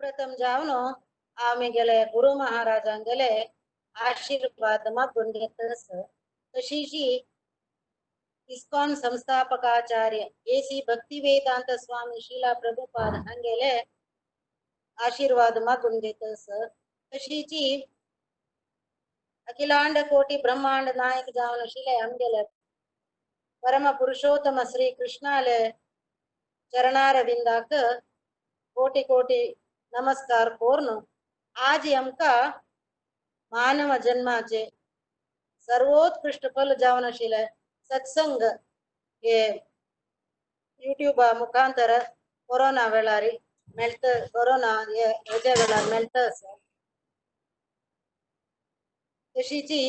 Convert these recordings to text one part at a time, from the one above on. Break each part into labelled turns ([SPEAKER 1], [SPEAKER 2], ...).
[SPEAKER 1] प्रथम जावन आमी गेले गुरु महाराजांगेले आशीर्वाद मागून घेतस. तशीची इस्कॉन संस्थापकाचार्य ए.सी. भक्तिवेदांत स्वामी शीला प्रभुपाद हांगेले आशीर्वाद मागून घेतस. तशीची अखिलांड कोटी ब्रह्मांड नायक जावन शिले आमगेले परम पुरुषोत्तम श्री कृष्णाले चरणारविंदाक कोटी कोटी नमस्कार कोर्न आज आमका मानव जन्माचे सर्वोत्कृष्ट फल जावन आशिल्ले सत्संग हे यूट्यूबा मुखांतर कोरोना वेळार मेळत, कोरोना हेज्या वेळार मेळत आसा. तशीची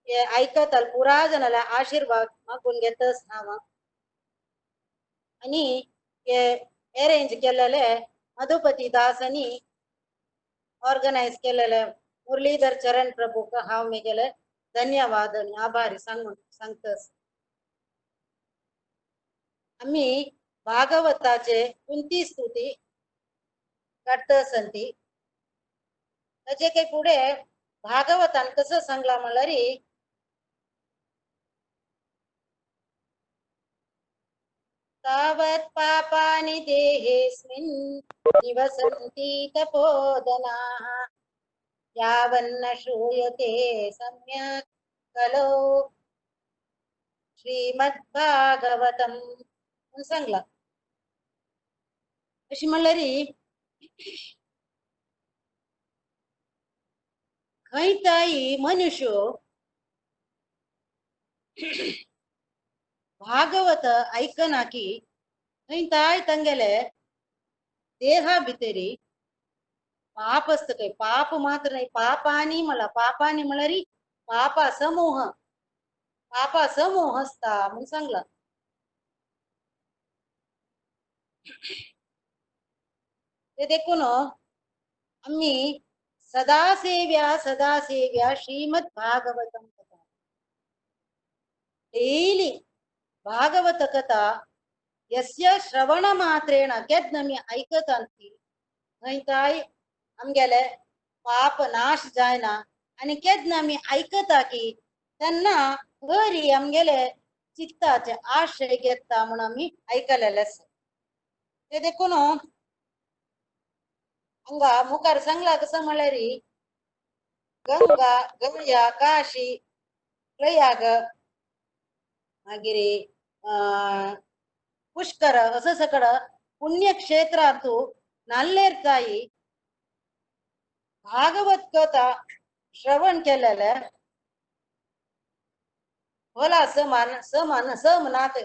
[SPEAKER 1] हे आयकताल पुरा जनाले आशीर्वाद मागून घेतस हांव. आनी हे अरेंज केलेले मधुपती दासांनी ऑर्गनायज केलेले मुरलीधर चरण प्रभूक हांव मेगेले धन्यवाद आनी आभारी सांगून सांगतस. आमी भागवताचे कुंती स्तुती काडतस. ती ताचे काही फुडें भागवतान कसं सांगला म्हणल्यार तावत् पापानि देहेऽस्मिन् निवसन्ति तपोधनाः यावन्न श्रूयते सम्यक् कलौ श्रीमद्भागवतम् म्हणून सांगला. अशी म्हणल्यार खंय ताई मनुष्य भागवत आयकना की खंय ताय तांगेले देहा भितरी पाप आसता. खंय पाप मात्र न्हय, पापानी म्हणला, पापानी म्हणल्यार पापा समूह, पापा समूह आसता म्हणून सांगला. ते देखून आमी सदा सेव्या सदा सेव्या श्रीमद भागवतम कथा, डेली भागवत कथा यस्य श्रवण मात्रेण केन्ना आमी आयकतात ती थंय काय आमगेले पाप नाश जायना. आनी केन्ना आमी आयकता की तेन्ना हरी आमगेले चित्ताचे आश्रय घेता म्हूण आमी आयकलेले आसा. ते देखून हांगा मुखार सांगला कसं म्हणल्यार गंगा गया काशी प्रयाग मागीर पुष्कर असं सगळं पुण्यक्षेत्रांतू नाल्लेर ताई भागवत कथा श्रवण केलेले फला समान समान सम नाक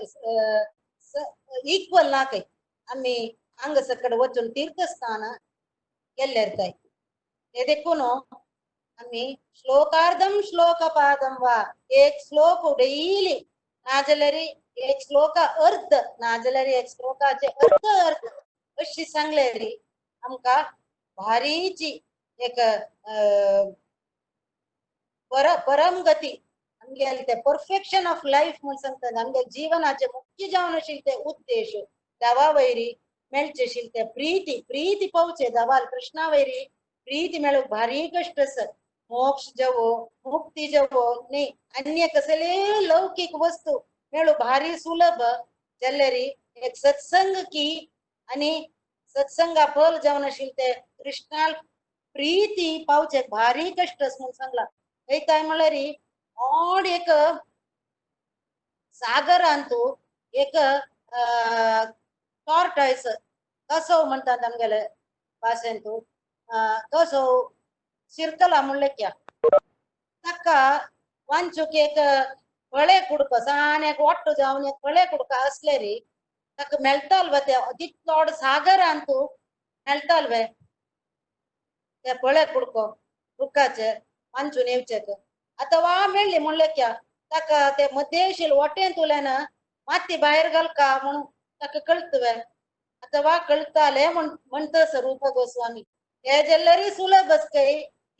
[SPEAKER 1] इक्वल नाक आमी हांगा सकड वचून तीर्थस्थान केल्ले ताई. ते देखून आमी श्लोकार्धम श्लोकपादम वा एक श्लोक डेली नाजाल्यार एक श्लोका अर्ध नाजाल्यार एक श्लोकाचे अर्ध अर्ध अशी सांगले आमकां भारीची एक परम गती आमगेले ते परफेक्शन ऑफ लायफ म्हूण सांगतात. आमगे जिवनाचे मुख्य जावन आशिल्ले ते उद्देश देवा वयरी मेळचे आशिल्ले ते प्रीती, प्रीती पावचे देवाल कृष्णा वयरी प्रीती मेळूंक भारी कश्ट आसा. मोक्ष जवो मुक्ती जवो न्ही अन्य कसले लौकीक वस्तू मेळू भारी सुलभ जाल्यार एक सत्संग की आनी सत्संगा फल जावन आशिल्ले ते कृष्णाल प्रीती पावचे भारी कश्ट आसा म्हूण सांगला. थंय म्हणल्यार व्हड एक सागरांतू एक टॉर्टॉयस कसो म्हणटात आमगेले भाशेंतू कसो शिरकला म्हणलें क्या ताका वांचूक एक फळे कुडको सान एक वाट्टो जावन एक फळे कुडको आसले री ताका मेळटाल वे ते तितलो व्हड सागरांतू मेळटाल वे ते फळे कुडको रुखाचे वांचून येवचेक. आतां वा मेळ्ळी म्हणलें क्या ताका ते मदेशील वाटेंत उल्यान माती भायर घालका म्हणून ताका कळत वे. आतां वा कळटाले म्हणटा रूप गोस्वामी हे जाल्यार सुलभ आसता.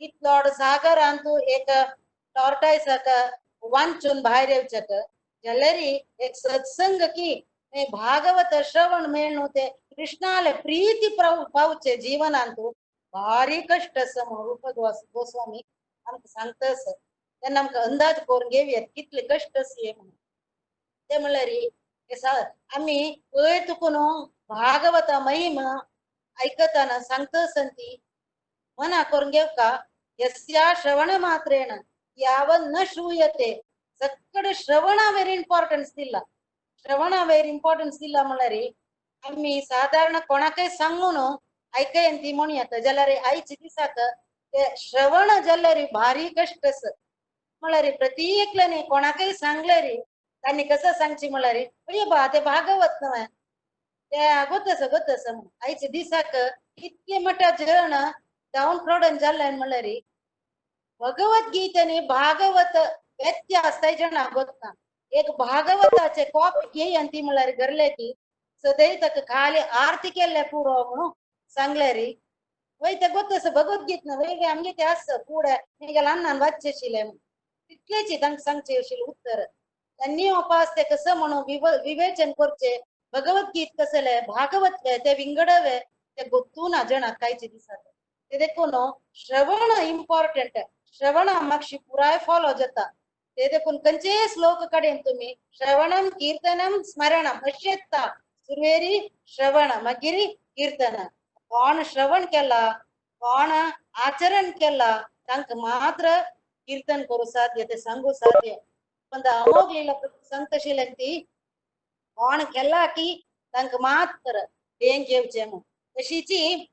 [SPEAKER 1] इतलो व्हड सागरांतू एक टॉर्टायसाक वांचून भायर येवचेक जाल्यार एक सत्संग की भागवत श्रवण मेळ्ळू ते कृष्णाले प्रीती पावचे जीवनांतु भारी कष्ट आसा म्हणून रूप गोस्वामी आमकां सांगता आसा. तेन्ना आमकां अंदाज करून घेवया कितले कष्ट आसा म्हणून. ते म्हणल्यार आमी पळय तुका न्हू भागवता महिमा ऐकताना सांगता आसा ती मना करून घेवका. यस्या श्रवण मात्रेण यावत् न श्रूयते. सक्कड श्रवणा वेर इम्पॉर्टन्स दिला. श्रवणा वेर इम्पॉर्टन्स दिला म्हणल्यार आमी सादारण कोणाकय सांगून आयकयन ती म्हणू येता. जाल्यार आयचे दिसाक ते श्रवण जाल्यार भारी कष्ट आसा. म्हणल्यार प्रति एकल्याने कोणाकय सांगल्यार तांणी कसं सांगची म्हणल्यार अरे बा ते भागवत न्हय ते गोत आसा गोत आसा म्हणून. आयचे दिसाक इतके मोठ्या जण डावन फ्रॉडन जाल्ले म्हणल्यार भगवद्गीतेने भागवत व्यत्यास जणां गोतना. एक भागवताचे कॉपी घेय ती म्हणल्यार घरले की सदैव ताका खाली आरती केल्ले पुरो म्हणून सांगले री वय ते गोत आसा भगवद्गीत ना वय आमगे ते आसा फुडें मागीर अन्नान वाचचे आशिल्ले म्हणून तितलेची तांकां सांगचे आशिल्लें उत्तर. त्यांनी उपास ते कसं म्हणून विवेचन करचे भगवद्गीत कसले भागवत ते विंगडवे ते गोत्तू ना जणां कांयचे दिसात. ते देखून श्रवण इम्पॉर्टंट. श्रवण मातशी पुराय फॉलो जाता. ते देखून खंयचेय श्लोक कडेन तुमी श्रवणम कीर्तनम स्मरणम अशें येता. सुरवेरी श्रवण मागीर कीर्तन. कोण श्रवण केला कोण आचरण केला तांकां मात्र कीर्तन करूं साध्य ते सांगू साध्य. पण अमोघ लीला सांगता आशिल्ल्यान ती कोण केला की तांकां मात्र देंग घेवचें म्हणून. तशीची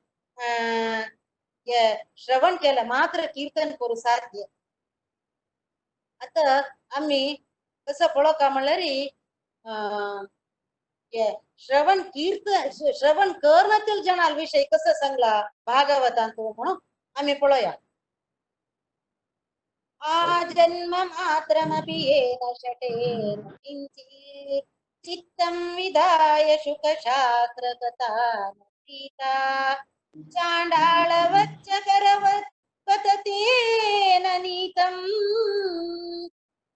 [SPEAKER 1] श्रवण केलं मात्र कीर्तन करूं साध्य. आता आमी कसं पळोवका म्हणल्यार श्रवण कीर्तन श्रवण करनातील जणां विषय कसं सांगला भागवतांत म्हणून आमी पळोवया. आजन्म मात्रमपि येन शटेन किंचित् चित्तं विधाय शुकशास्त्रकथान प्रीता चांडाळवच्च करवत् पततेन नीतं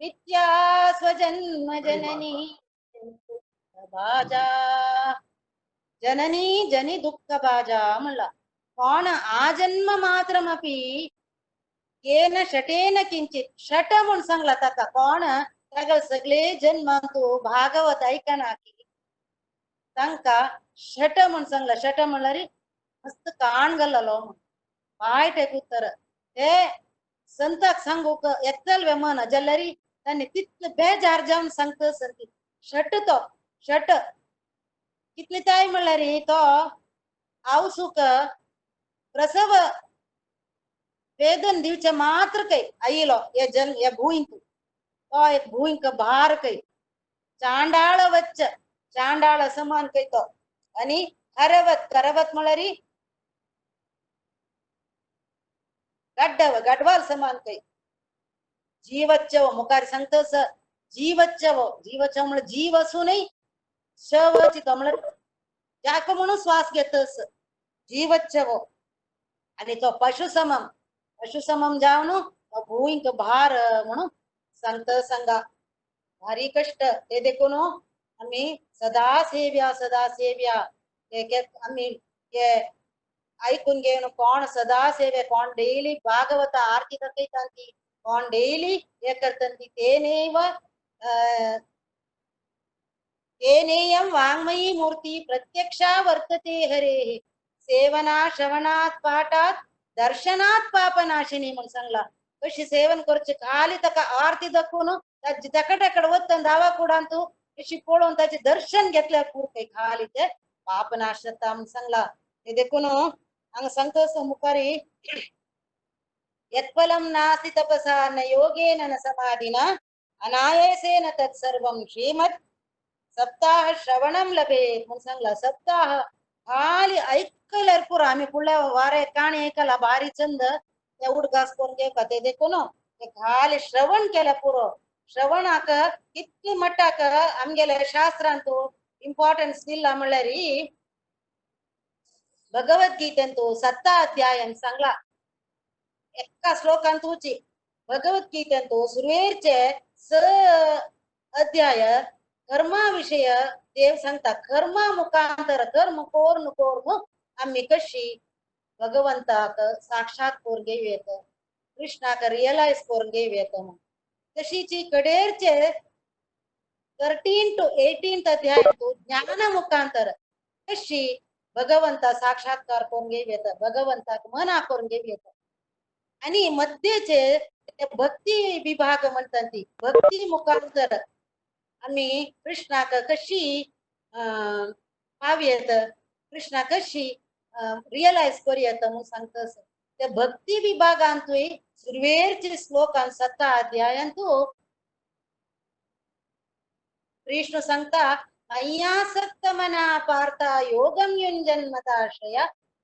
[SPEAKER 1] विद्या स्वजन्म जननी बाजा जननी जनी दुःख बाजा म्हणला. कोण आजन्म मात्रमपि येन शटेन किंचित शट म्हूण सांगला ताका. कोण ताका सगळे जन्मांतु भागवत ऐकना की तांकां शट म्हूण सांगला. शट म्हणल्यार मस्त काण घाललो म्हूण वायट एक उत्तर. ते संताक सांगूक येतले मन जाल्यार तांणी तितले बेजार जावन सांगता संती शट तो शट कितले ताय म्हणल्यार तो आवसूक प्रसव वेदन दिवचे मात्र कै आयलो हे जन हे भूंयक तो एक भूंयक भार कै चांडाळ वच्च चांडाळ समान कै तो. आनी हरवत करवत म्हणल्यार गड्डव गडवाल समान कै जीवच्चव मुखार सांगता जीवच्चव जीवच्चव म्हणल्यार जीव आसूनय शवची तो म्हणल्यार जाका म्हणून श्वास घेतस जीवच्चव. आनी तो पशुसमम पशुसमम जावन तो भूंयक भार म्हणून सांगता सांगा. भारी कष्ट. ते देखून आमी सदा सेव्या सदा सेव्या आमी ऐकून घेवन कोण सदा सेवे कोण डेली भागवत आरती दाखयता ती कोण डेली हे करता ती तेनेव तेनेयं वाङ्मयी मूर्ती प्रत्यक्षा वर्तते हरेः सेवना श्रवणात् पाठात् दर्शनात् पापनाशिनी म्हणून सांगला. कशी सेवन करचे खाली ताका आरती दाखोवन ताजी तकटेकडे वता धावा कुडांतू अशी पळोवन ताचे दर्शन घेतल्यार पुरते खाली ते पापनाश जाता म्हणून सांगला. ते देखून हांगा सांगता आसा मुखारी यत्फलं नास्ति तपसा न योगेन न समाधिना अनायासेन तत्सर्वं श्रीमत् सप्ताह श्रवणं लभेत म्हणून सांगला. सप्ताह खाली ऐकल्यार पुरो. आमी फुडल्या वारे काणी ऐकला भारी चंद ते उडगास करून घेवका. ते देखून ते खाली श्रवण केल्यार पुरो. श्रवणाक कितले मट्टाक आमगेले शास्त्रांतू इम्पॉर्टन्स दिला म्हणल्यार भगवद्गीतेंतू सत्ता अध्यायान सांगला. एका श्लोकांतूची भगवद्गीतेंतू सुरवेरचे स अध्याय कर्मा विशय देव सांगता कर्मा मुखांतर कर्म कोर्न कोर्न आमी कशी भगवंताक साक्षात करून घेवं कृष्णाक रियलायज करून घेवं येता म्हणून. तशीची कडेरचे 13 to 18 अध्याय ज्ञान मुखांतर कशी भगवंता साक्षात्कार करून घेवं येता, भगवंताक मना करून घेवं येता. आणि मध्येचे भक्ती विभाग म्हणतात ती भक्ती मुखांतर आम्ही कृष्णाक कशी पावयेत, कृष्णा कशी रियलायज करूं येता म्हणून सांगता. त्या भक्ती विभागांतूय सुरवेरचे श्लोकान 7 अध्यायांतू कृष्ण सांगता मय्यासक्त मना पार्थ योगं युञ्जन्मताश्रय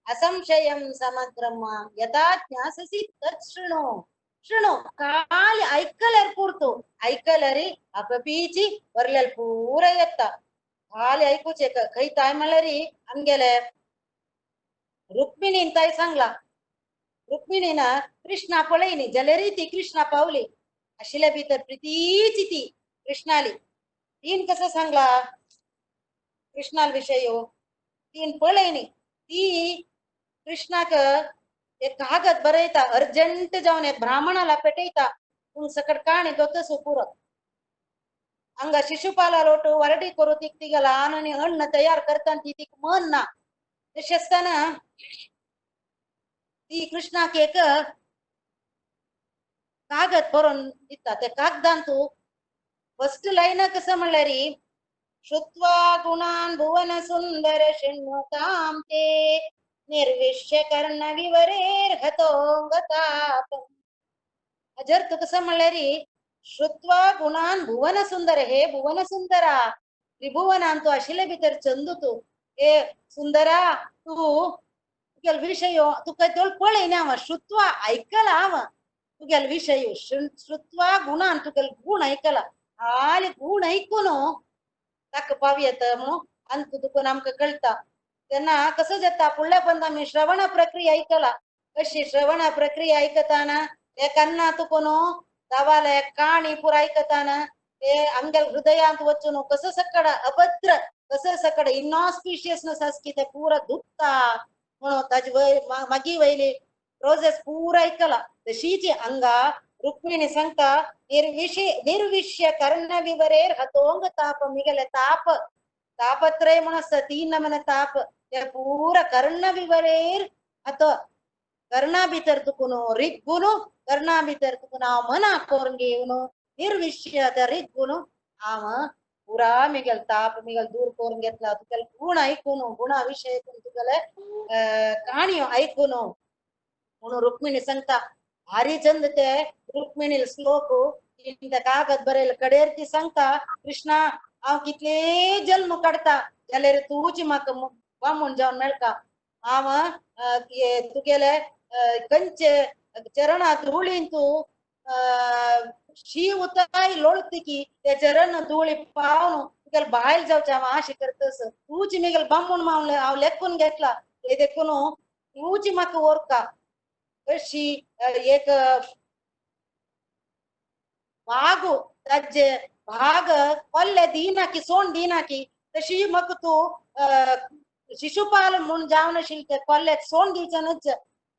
[SPEAKER 1] असंशयं समग्रं मां यथा ज्ञास्यसि तत् शृणु. शृणु खाली ऐकल्यार पुरतो, ऐकल्यार अपपीची वरल्यार पूरा येता. खाली ऐकूचे खंय ताय म्हणल्यार आमगेले रुक्मिणीन ताय सांगला, रुक्मिणीन कृष्णा पळयनी जाल्यार ती कृष्णा पावली आशिल्ल्या भितर प्रितीची ती कृष्णाली. तीन कसं सांगला कृष्णाल विषय तीन पळयनी ती कृष्णाक एक कागद बरयता अर्जंट जावन एक ब्राह्मणाला पेटयता पूण सकट काणी दोतसो पुरो. हांगा शिशुपाला लोटू वरडी करू तीक तिगेला आनी अन्न तयार करता ती तीक मन ना. तशें आसतना ती कृष्णाक एक कागद बरोवन दिता. त्या कागदान तूं फर्स्ट लायन कसं म्हणल्यार श्रुत्वा गुणान भुवन सुंदर शृण्वतां ते निर्विश्य कर्ण विवरेर हतोंगतापम. जर तू कसं म्हणल्यार श्रुत्वा गुणान भुवन सुंदर, हे भुवन सुंदरा त्रिभुवनान तू आशिल्ले भितर चंदू तू, हे सुंदरा तू तुगेल विशय तुका तेवढ पळयना हांव, श्रुत्वा आयकला हांव तुगेल विशय, श्रुत्वा गुणान तुगेल गुण आयकला, खाली गुण ऐकून ताका पावयेत म्हणून अंत तुकून आमकां कळटा. तेन्ना कसं जाता फुडल्या पण आमी श्रवण प्रक्रिया ऐकला, कशी श्रवण प्रक्रिया ऐकताना ते कन्ना तुकून दावाले काणी पुरा ऐकताना ते आमगेल हृदयांत वचून कसं सकड अभद्र कसं सकड इनऑस्पिशियसनेस आसा की ते पुरा दुखता म्हणून ताजी वय मागीर वयली प्रोसेस पुरा ऐकला. तशीच हांगा रुक्मिणी सांगता निर्विश्य कर्ण विवरेर हतोंग ताप मिगेले ताप तापत्रय म्हण आसता तीन नमन ताप ते पुरा कर्ण विवरेर हत कर्णा भितर तुकून रिग्गून कर्णा भितर तुकून हांव मना करून घेवन निर्विश्य त्या रिग्गून हांव पुरा मिगेल ताप मिगेल दूर करून घेतला. तुगेले गुण ऐकून गुणा विशय तुगेले काणयो ऐकून म्हणून रुक्मिणी सांगता. भारी चंद ते रुक्मिणी श्लोक कागद बरयले कडेर ती सांगता कृष्णा हांव कितले जल्म काडटा जाल्यार तूंच म्हाका बामूण जावन मेळटा, हांव तुगेले खंयचे चरणा धुळीन तूं शी उताय लोळती ते चरण धुळी पावन तुगेले बायल जावचें हांव आशे करतस, तूंच मिगेले बामूण मावन हांव लेखून घेतला ते देखून तूंच म्हाका ओरका. कशी एक वागू ताजे भाग कोल्ले दिना की सोण दिना की तशी म्हाका तूं शिशुपाल म्हूण जावन आशिल्ले ते कोल्ल्याक सोण दिवचें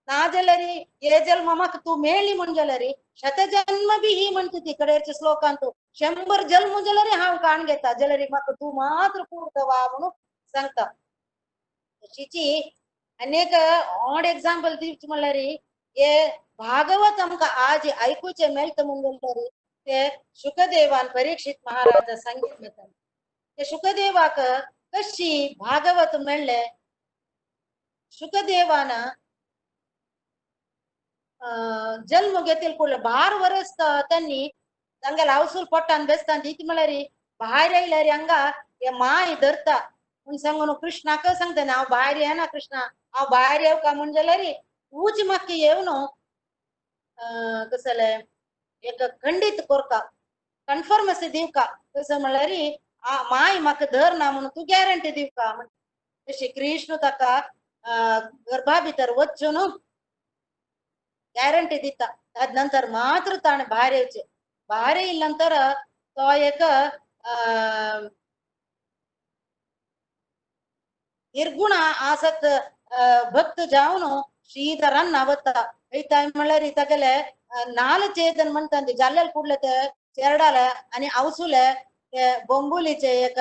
[SPEAKER 1] ना जाल्यार हे जल्म म्हाका तूं मेळ्ळी म्हूण जाल्यार शतजन्म बी ही म्हणटा ती कडेरच्या श्लोकांत तूं 100 जल्म जाल्यार हांव काण घेता जाल्यार म्हाका तूं मात्र पुरता वा म्हणून सांगता. तशीची अनेक ऑड एग्जाम्पल दिवचें म्हणल्यार हे भागवत आमकां आज आयकुचें मेळटा म्हूण जाल्यार ते शुकदेवान परीक्षित महाराजा सांगितलें. ते शुकदेवाक कशी भागवत मेळ्ळें, शुकदेवान जल्म घेतिल्ले कुडले 12 वर्स त्यांनी तांगेले हावसूल पोटान बेसता ती म्हणल्यार भायर आयल्यार हांगा हे माय धरता म्हूण सांगून कृष्णाक सांगता हांव भायर येना कृष्णा हांव भायर येव का म्हूण जाल्यार तूंच म्हाका येवन कसलें एक खंडीत कोरका कन्फर्मसी दिवका कसं म्हणल्यार माय म्हाका धर ना म्हणून तूं गॅरंटी दिवका म्हण. तशी कृष्ण ताका गर्भा भितर वचून गॅरंटी दिता. तद नंतर मात्र ताणें भायर येवचें, भायर येयले नंतर तो एक निर्गुण आसक्त भक्त जावन शीत रन्न आवता वयता म्हणल्यार तागेले नाल चेतन म्हणटा जाल्ले कुडले ते चेरडाले आनी आवसुले ते बोंबुलीचे एक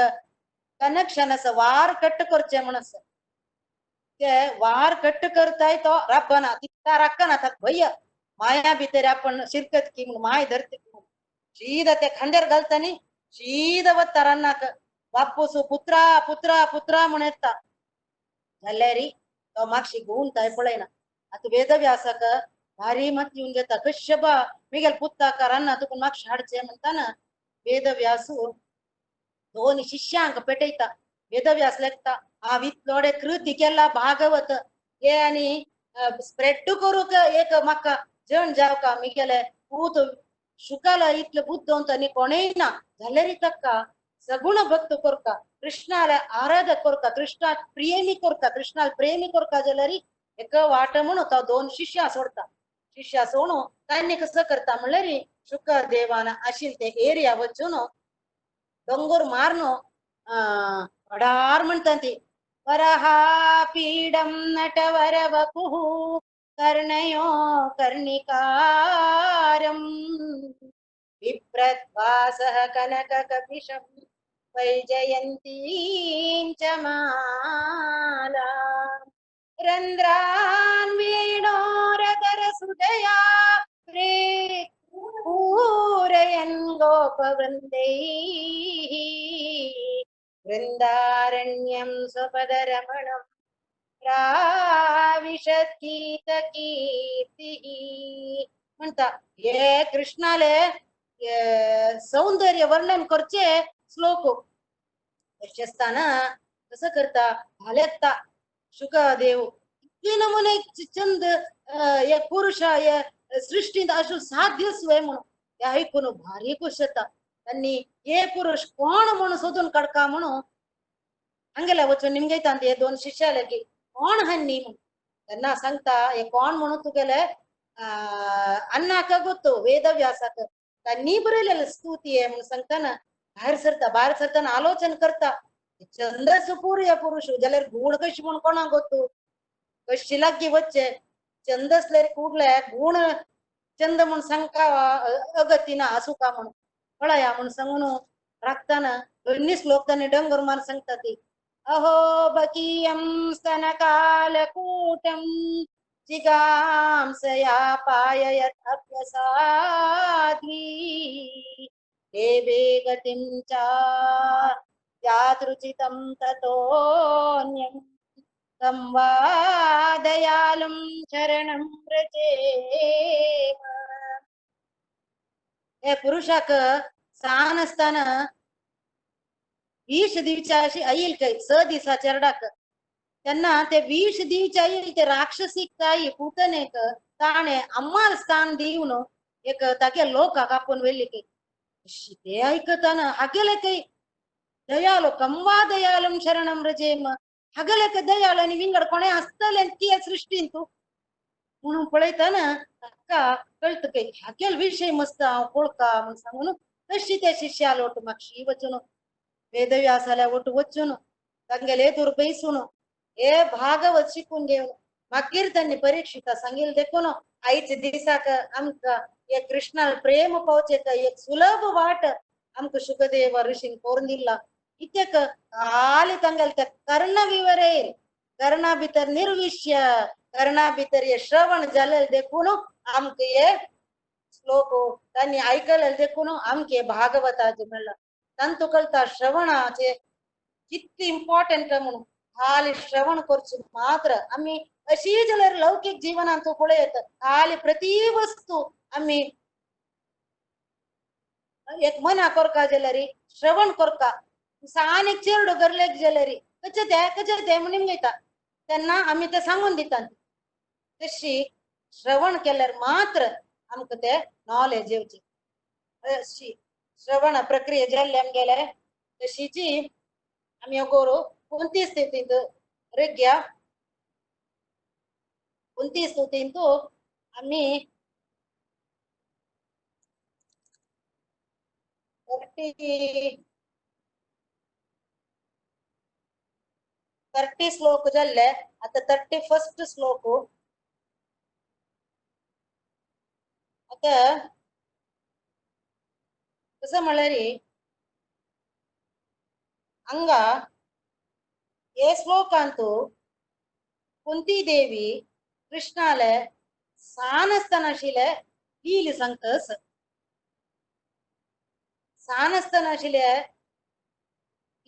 [SPEAKER 1] कनेक्शन आसा वार कट करचे म्हण आसा ते वार कट करताय तो राबना तिका राखना ताका भय माया भितर आपण शिरकत की म्हणून माय धरती शीदा ते खांद्यार घालता न्ही शीदा वता रानाक बापूस पुत्रा पुत्रा पुत्रा म्हण येता जाल्यार तो मातशी गुंताय पळयना. आतां वेदव्यासाक भारी मत येवन घेता कश्यपा मिगेल पुत्ताक रान्ना तुका मातशें हाडचें म्हणटाना वेदव्यासू दोन शिष्यांक पेटयता. वेदव्यास लेखता हांव इतलोडे कृती केला भागवत हे आनी स्प्रेड करूंक एक म्हाका जण जावका मिगेले पूत शुकाला इतले बुद्धवंत आनी कोणेय ना जाल्यार ताका सगुण भक्त करका कृष्णाले आराधक करका कृष्णाक प्रेमी करका कृष्णाल प्रेमी करका जाल्यार एक वाट म्हणून तो दोन शिष्या सोडता. शिष्या सोडून तांणी कसं करता म्हणल्यार शुकदेवान आशिल्ले ते एरिया वचून दोंगर मारून अडार म्हणटा ती वरहा पीडम नटवर वपुः कर्णयो कर्णिकारं विप्रद्वासः कनक कपिशं वैजयन्तीं च मालां रन्ध्रान् वेणोरधर सुजया पूरयन् गोपवृन्दैः वृन्दारण्यं स्वपदरमणं प्राविशद्गीतकीर्तिः म्हणता हे कृष्णाले सौंदर्य वर्णन करचे श्लोक तशें आसतना कसं करता घालेता शुकदेव इतले नमुने चंद हे पुरुष हे सृष्टींत अशें साध्य स्वय म्हणून ते आयकून भारी खुश जाता. त्यांनी हे पुरुष कोण म्हणून सोदून काडका म्हणून हांगेले वचून निमगयता हे दोन शिष्याले की कोण हन्नी म्हणून त्यांना सांगता हे कोण म्हणून तुगेले अन्नाक ಗೊತ್ತು वेदव्यासाक त्यांनी बरयलेले स्तुती आहे म्हणून सांगताना भायर सरता. भायर सरताना आलोचन करता चंद्र सुपूर पुरुष जाल्यार गूण कशी म्हूण कोणाक गोत्तू कशी लागीं वच्चे चंद आसल्यार कुडले गूण चंद म्हूण सांगका अगती ना आसूं का म्हणून पळया म्हूण सांगून राखताना दोन्ही श्लोक तांणी डंगर मार सांगता ती अहो बकीयं स्तनकालकूटं जिगांसया पाययत अभ्यसाध्वी देवे गतिं च यादृचितं ततोऽन्यं तं वा दयालुं शरणं व्रजेम. हे पुरुषाक सान आसतना विष दिवच्या अशी आईल काय स दिसा चेरडाक त्यांना ते विष दिवच्या आईल ते राक्षसीक ताई पूतनेक ताणे अम्माल स्थान दिवन एक तागे लोकाक आपोवन व्हेली काय ते ऐकताना हागेले काय दयालो कंवा दयालम शरणम व्रजेम हागेलेक दयालो आनी विंगड कोणें आसतलें ती सृश्टीन तूं म्हणून पळयतना ताका कळत काय हागेल विशय मस्त हांव पळका म्हूण सांगून तशी त्या शिष्यालो ओटू मागशी वचून वेदव्यासाल्या ओटू वचून तांगेले दूर बैसून हे भागवत शिकून घेवन मागीर तांणी परीक्षिता सांगिल्लें देखून आयच्या दिसाक आमकां एक कृष्णाल प्रेम पावचें एक सुलभ वाट आमकां शुकदेव ऋषीन करून दिला. इत्याक खाली तांगेले त्या कर्ण विवरेर कर्णा भितर निर्विश्य कर्णा भितर हे श्रवण जालें देखून आमकां हे श्लोक तांणी आयकलें देखून आमकां भागवताचें मेळ्ळां. तांतू कळटा श्रवणाचे कितले इम्पॉर्टंट म्हणून खाली श्रवण करचें मात्र आमी अशी जाल्यार लौकीक जीवनांत पळयत खाली प्रति वस्तू आमी एक मना करका जाल्यार श्रवण करका सान एक चेरडो गरलेक जाल्यार कशें तें कशें तें म्हणून घेता तेन्ना आमी तें सांगून दितात. तशी श्रवण केल्यार मात्र आमकां तें नॉलेज येवचें. अशी श्रवण प्रक्रिया जाल्ली आमगेले तशीची आमी गोरू 29 स्तुतींत ऋग्या 29 स्तुतींत आमी 30 30 श्लोक जाल्ले आतां 31 श्लोक. आतां कसं म्हळ्यार हांगा हे श्लोकांतु कुंती देवी कृष्णाले सान आसतना आशिल्ले लीले सांगता. सान आसतना आशिल्ले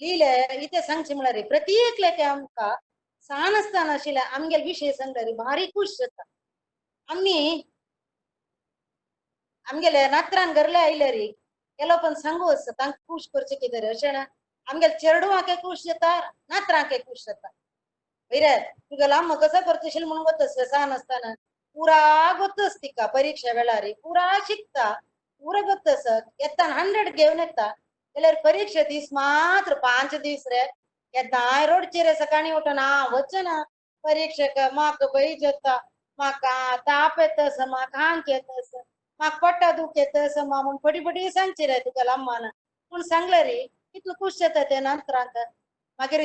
[SPEAKER 1] लीले इथे सांगचे म्हळ्यार प्रत्येक आमकां सान आसतना आशिल्ले आमगेले विशय सांगल्यार भारी खूश जाता. आमी आमगेले नात्रान घरले आयल्यार केलो पण सांगू आसता तांकां खूश करचें कितें तरी अशें ना. आमगेले चेडवांक खूश जाता, नात्रांक खूश जाता. वयरे तुगेलो अम्मा कसो करतशील म्हणून वतस सान आसतना पुरा गोतस तिका परीक्षा वेळार पुरा शिकता, पुरा गोतस येताना 100 घेवन येता. जाल्यार परीक्षा दीस मात्र 5 दीस रे केन्नाय रोडचे रे सकाळी उठून हांव वचना परीक्षेक, म्हाका भंय जाता, म्हाका ताप येतस, म्हाका हांक येतस, म्हाका पोटा दूख येतस म्हूण फटी फटी सांगचे रे तुगेल्या अम्मान पूण सांगले रे कितलो खूश जाता ते नात्रांक. मागीर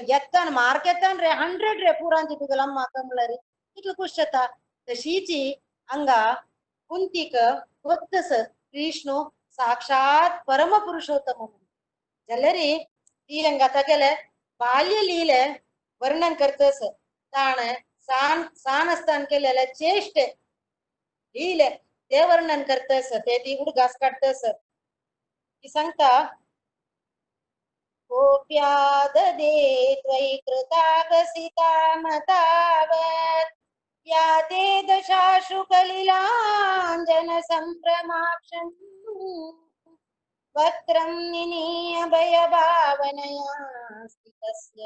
[SPEAKER 1] येतान मार्क येतान रे 100 रे पुरांची तुगेल्या अम्माक म्हणल्यार कितलो खूश जाता. तशीची हांगा कुंतीक गोत्तस कृष्ण साक्षात परम पुरुषोत्तम म्हणून जाल्यार ती हांगा तागेले बाल्य लीले वर्णन करतस. ताणें सान सान आसतना केलेले चेष्टे लीले ते वर्णन करतस, ते ती उडगास काडतस. ती सांगता कोप्याददे त्वयि कृतागसितामतावत् या ते दशाशु कलिलाञ्जन सम्प्रमाक्षम् वक्त्रं निनीय भयभावनया स्थितस्य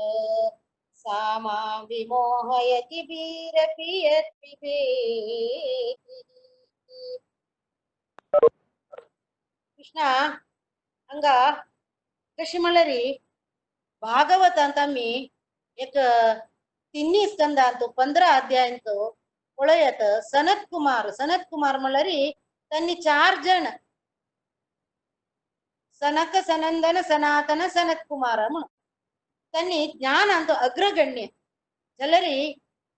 [SPEAKER 1] सा मां विमोहयति वीरपि यत् पिबेति. कृष्णा हांगा कशें म्हणल्यार भागवतांत आमी एक 3 स्कंदांत 15 अध्यायांत पळयात. सनत कुमार, सनत कुमार म्हणल्यार तांणी 4 जण सनक सनंदन सनातन सनत कुमार म्हणून तांणी ज्ञानांत अग्रगण्य. जाल्यार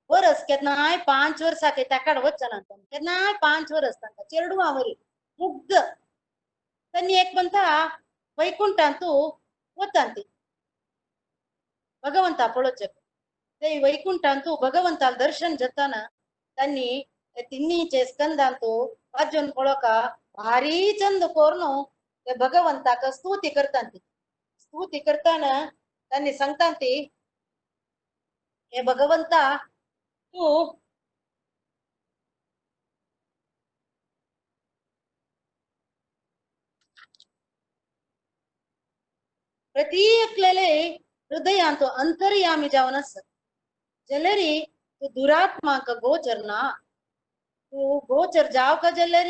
[SPEAKER 1] वरस केन्नाय 5 वर्सां ताकाड वचना, केन्नाय 5 वर्स तांकां चेडवां वरी मुग्ध. तांणी एक म्हणटा वैकुंठांतू वतांती भगवंता पळोवचें. ते वैकुंठांतू भगवंताल दर्शन जाताना तांणी तिन्नीचे स्कंदांतू वाजून पळोवका भारी चंद करून ते भगवंताक स्तुती करतांती. स्तुती करताना तांणी सांगता ती हे भगवंता तूं प्रत्येकलेले हृदयांत अंतर्यामी जावन आसा. जाल्यार तूं दुरात्माक गोचर ना, तूं गोचर जावका जाल्यार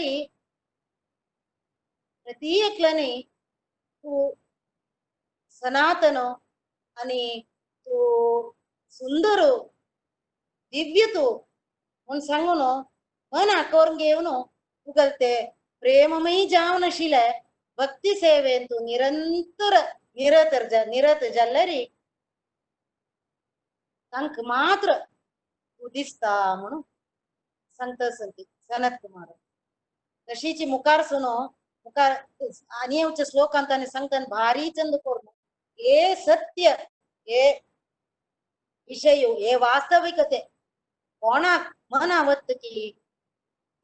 [SPEAKER 1] प्रत्येकल्यानी तूं सनातन आनी तूं सुंदर दिव्य तूं म्हूण सांगून मना करून घेवन तुगेलें तें प्रेममयी जावन आशिल्लें भक्ती सेवेन तूं निरंतर निरत निरत जाल्यार तांकां मात्र तूं दिसता म्हणून सांगता ती सनत कुमार. तशीची मुखार सुनो मुखार आनी येवच्या श्लोकांत ताणें सांगता भारी चंद करून हे सत्य हे विशय हे वास्तविकते कोणाक मना वत की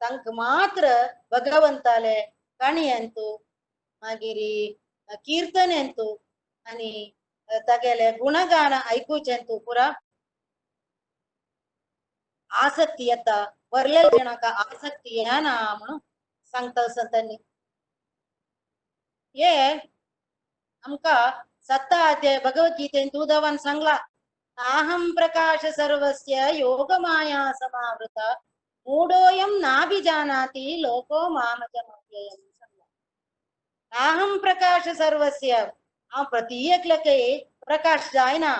[SPEAKER 1] तांकां मात्र भगवंताले काणयांतू मागीर कीर्तनेंतू आनी तागेले गुणगान आयकुचेंतू पुरा आसक्ती येता. वरलेल्या जणांक आसक्ती येना म्हणून सांगता संतांनी. हे आमकां 7 अध्याय भगवद्गीतेन उद्धवान सांगला अहं प्रकाश सर्वस्य योगमाया समावृत मूढोऽयं नाभिजानाति लोको मामजमव्ययम्. अहं प्रकाश सर्वस्य हांव प्रत्येकल्याक प्रकाश जायना,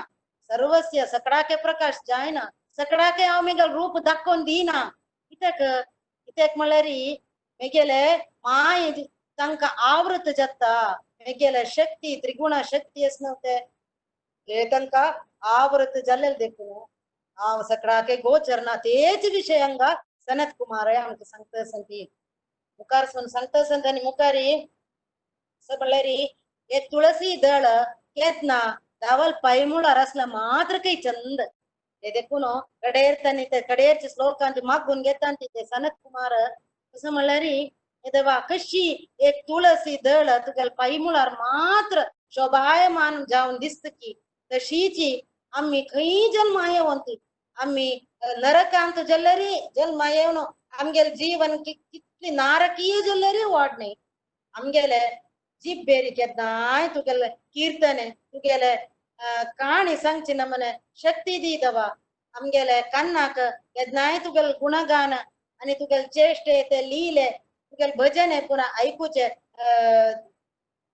[SPEAKER 1] सर्वस्य सकडाके प्रकाश जायना, सकडाके हांव मेगेलें रूप दाखोवन दिना. कित्याक कित्याक म्हळ्यार मेगेले माय तांकां आवृत जाता, मेगेले शक्ती त्रिगुणा शक्ती आसा न्हू ते तांकां आवृत जाल्लें देखून हांव सकडाके गोचरना तेच विशय हांगा सनत कुमार आमकां सांगता आसा ती मुखार सून सांगता आसा आनी मुखारी म्हणल्यार एक तुळसी दळ केतना धावल पायमुळार आसला मात्र काही चंद ते देखून कडेर तांणी ते कडेरचे श्लोकांत मागून घेता ते सनत कुमार असं म्हणल्यार देवा कशी एक तुळसी दळ तुगेल पायमुळार मात्र शोभायमान जावन दिसता की तशीची आम्ही खंय जन्मा येवन आम्ही नरकांत जल्लरी जन्मा येवन आमगेले जीवन कितली नारकीय जल्लरी वाड न्ही आमगेले जिब्बेरी केन्नाय तुगेले कीर्तने तुगेले काणी सांगची नमने शक्ती दीदवा आमगेले कन्नाक केन्नाय तुगेले गुणगान आनी तुगेले चेष्टे ते लीले तुगेले भजने पुनः आयकुचे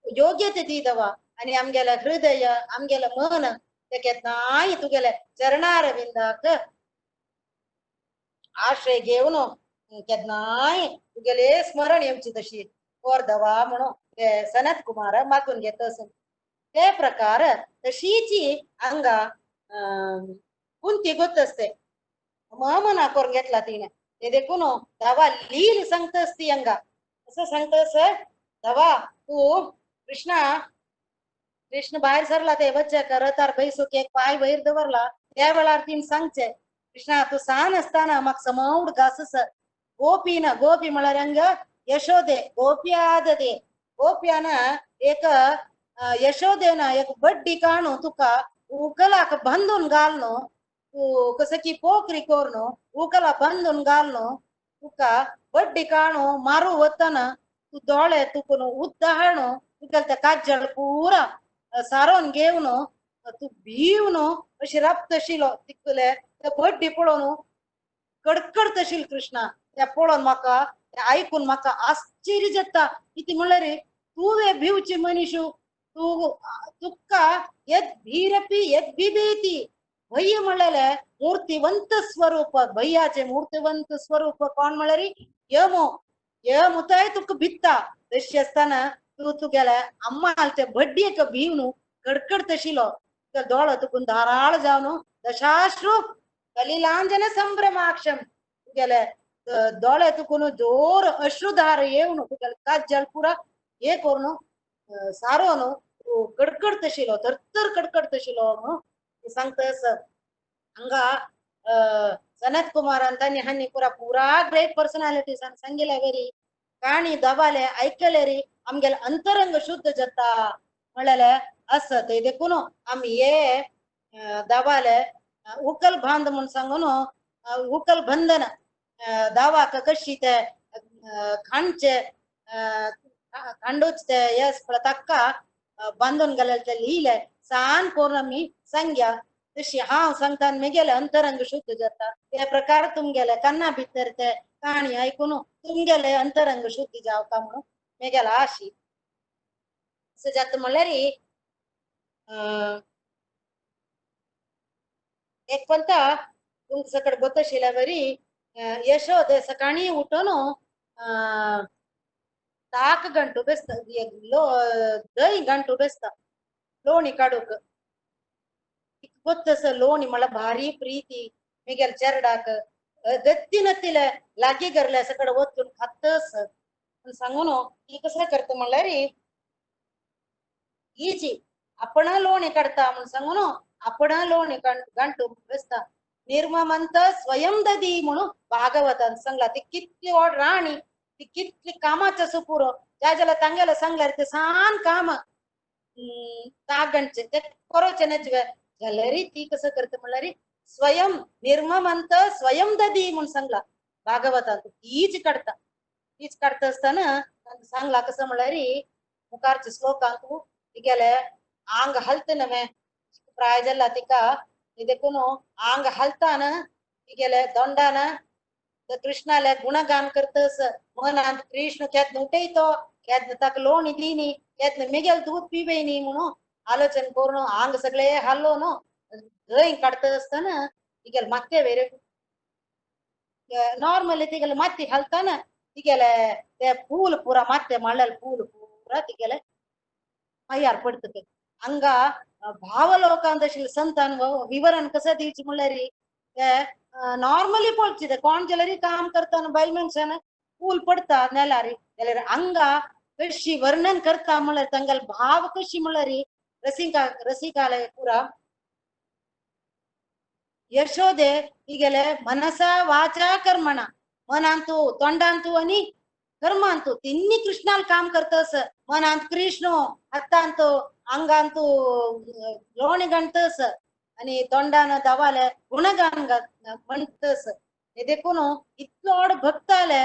[SPEAKER 1] योग्यते दीदवा आनी आमगेले हृदय आमगेले मन ते केन्नाय तुगेले चरणारविंदाक आश्रय घेवन केन्नाय तुगेले स्मरण येवची तशी कोर दवा म्हणून ते सनत कुमार मागून घेत आसून ते प्रकार तशीची हांगा कुंती गोत असते मना करून घेतला तिने ते देखून धावा लील सांगता असती हांगा असं सांगता सर धावा तू कृष्णा कृष्ण भायर सरला ते वच्चे रथार बैसूक एक पाय वयर दवरला त्या वेळार तिने सांगचे कृष्णा तू सान असताना म्हाका समौड घास गोपी ना गोपी म्हळ्यार हांगा यशोदे गोप्यादे गोप्यान एक यशोदेन एक बड्डी काणू तुका उकलाक बांदून घालनो तू कसं की पोकरी कोरनो उकला बांदून घालनो तुका बड्डी काणू मारू वतना तू दोळे तुकून उद्दाहणो तुगेले ते काजळ पुरा सारोवन घेवन तू भिवन अशी राबतशिलो तितले ते बड्डी पळोवन कडकडतशील कृष्णा त्या पळोवन म्हाका आयकून म्हाका आश्चर्य जाता कितें म्हणल्यार तुवें भिवची मनीशू तू तुका यद भीरपी यद बिभेती भय म्हणलेले मूर्तिवंत स्वरूप भैयाचे मूर्तिवंत स्वरूप कोण म्हणल्यार यमो यमुताय तुका भित्ता तशी आसतना तूं तुगेले अम्मालचे बड्डेक भिवन कडकडतशिलो दोळो तुकून धाराळ जावन दशाश्रू कलिलांजन संभ्रमाक्षम तुगेले दोळे तुकून जोर अश्रुधार येवन तुगेले काजल पुरा हे करून सारोवन तूं कडकडतशिलो थरथर कडकडतशिलो म्हणून सांगता हांगा सनत कुमारान तांणी हांणी पुरा पुरा ग्रेट पर्सनालिटीज सांगिल्ले वरी काणी दबाले आयकले री आमगेले अंतरंग शुद्ध जाता म्हणलेले आसा ते देखून आमी हे दाबाले उकल बांद म्हूण सांगून उकल बंधन दावाक कशी ते खांडचे खांडूच ते येस ताका बांदून गेलेले ते लिहिले सान करून आमी सांग्या तशी हांव सांगता मेगेले अंतरंग शुद्ध जाता ते प्रकार तुमगेले काना भितर ते काणी आयकून तुमगेले अंतरंग शुद्ध जावता म्हणून मेगेला आशी अशें जाता म्हणल्यार एक पंता तुमकां सकड गोतशिल्या वरी यशोदे सकाळी उठून ताक गंटू बेसता दही गंटू बेसता लोणी काडूक ಗೊತ್ತಸ लोणी म्हळ्यार भारी प्रीती मेगेले चेरडाक गत्ती नत्तीले लागी गरले सकड वचून खातस सांगून ती कसं करता म्हणल्यार ईजी आपण लोणी काडता म्हणून सांगून आपण लोणी गंटू बेसता निर्ममंत स्वयं ददी म्हणून भागवतान सांगला ती कितली व्हड राणी ती कितली कामाचो सुपुरो ज्या ज्याला तांगेले सांगल्यार ते सान काम ताक गणचे ते करोचे नचवे जाल्यार ती कसं करता म्हणल्यार स्वयं निर्ममंत स्वयं ददी म्हणून सांगला भागवतान तीच काडता तीच काडता आसतना सांगला कसं म्हणल्यार मुखारच्या श्लोकांत तिगेले आंग हलत नव्हे प्राय जाला तिका देखून आंग हलताना तिगेले दोंडान कृष्णाले गुणगान करतस मनांत कृष्ण केदन उठयतो केदन ताका लोणी दिनी केदन मेगेल दूद पिवेनी म्हणून आलोचन करून आंग सगळे हालोवन दही काडता आसतना तिगेले मात्ते वेरे नॉर्मली तिगेले माती घालताना तिगेले ते फूल पुरा मात्ते मांडलेले फूल पुरा तिगेले पांयार पडटा. हांगा भावलोकांत आशिल्ले संतान विवरण कसं दिवचें म्हणल्यार ते नॉर्मली पळोवचे ते कोण जाल्यार काम करतना बायल मनशान फूल पडटा नेल्यार जाल्यार हांगा कशी वर्णन करता म्हणल्यार तांगेले भाव कशी म्हणल्यार रसिका रसिकाले पुरा यशोदे तिगेले मनसा वाचा कर्मणा मनांतू तोंडांतू आनी कर्मांतू तिन्ही कृष्णाल काम करतस. मनांत कृष्ण हातांतू आंगांतू लोणी गणतस आनी तोंडान दवाले गुणगान म्हणतस. देखून इतलो व्हड भक्त आले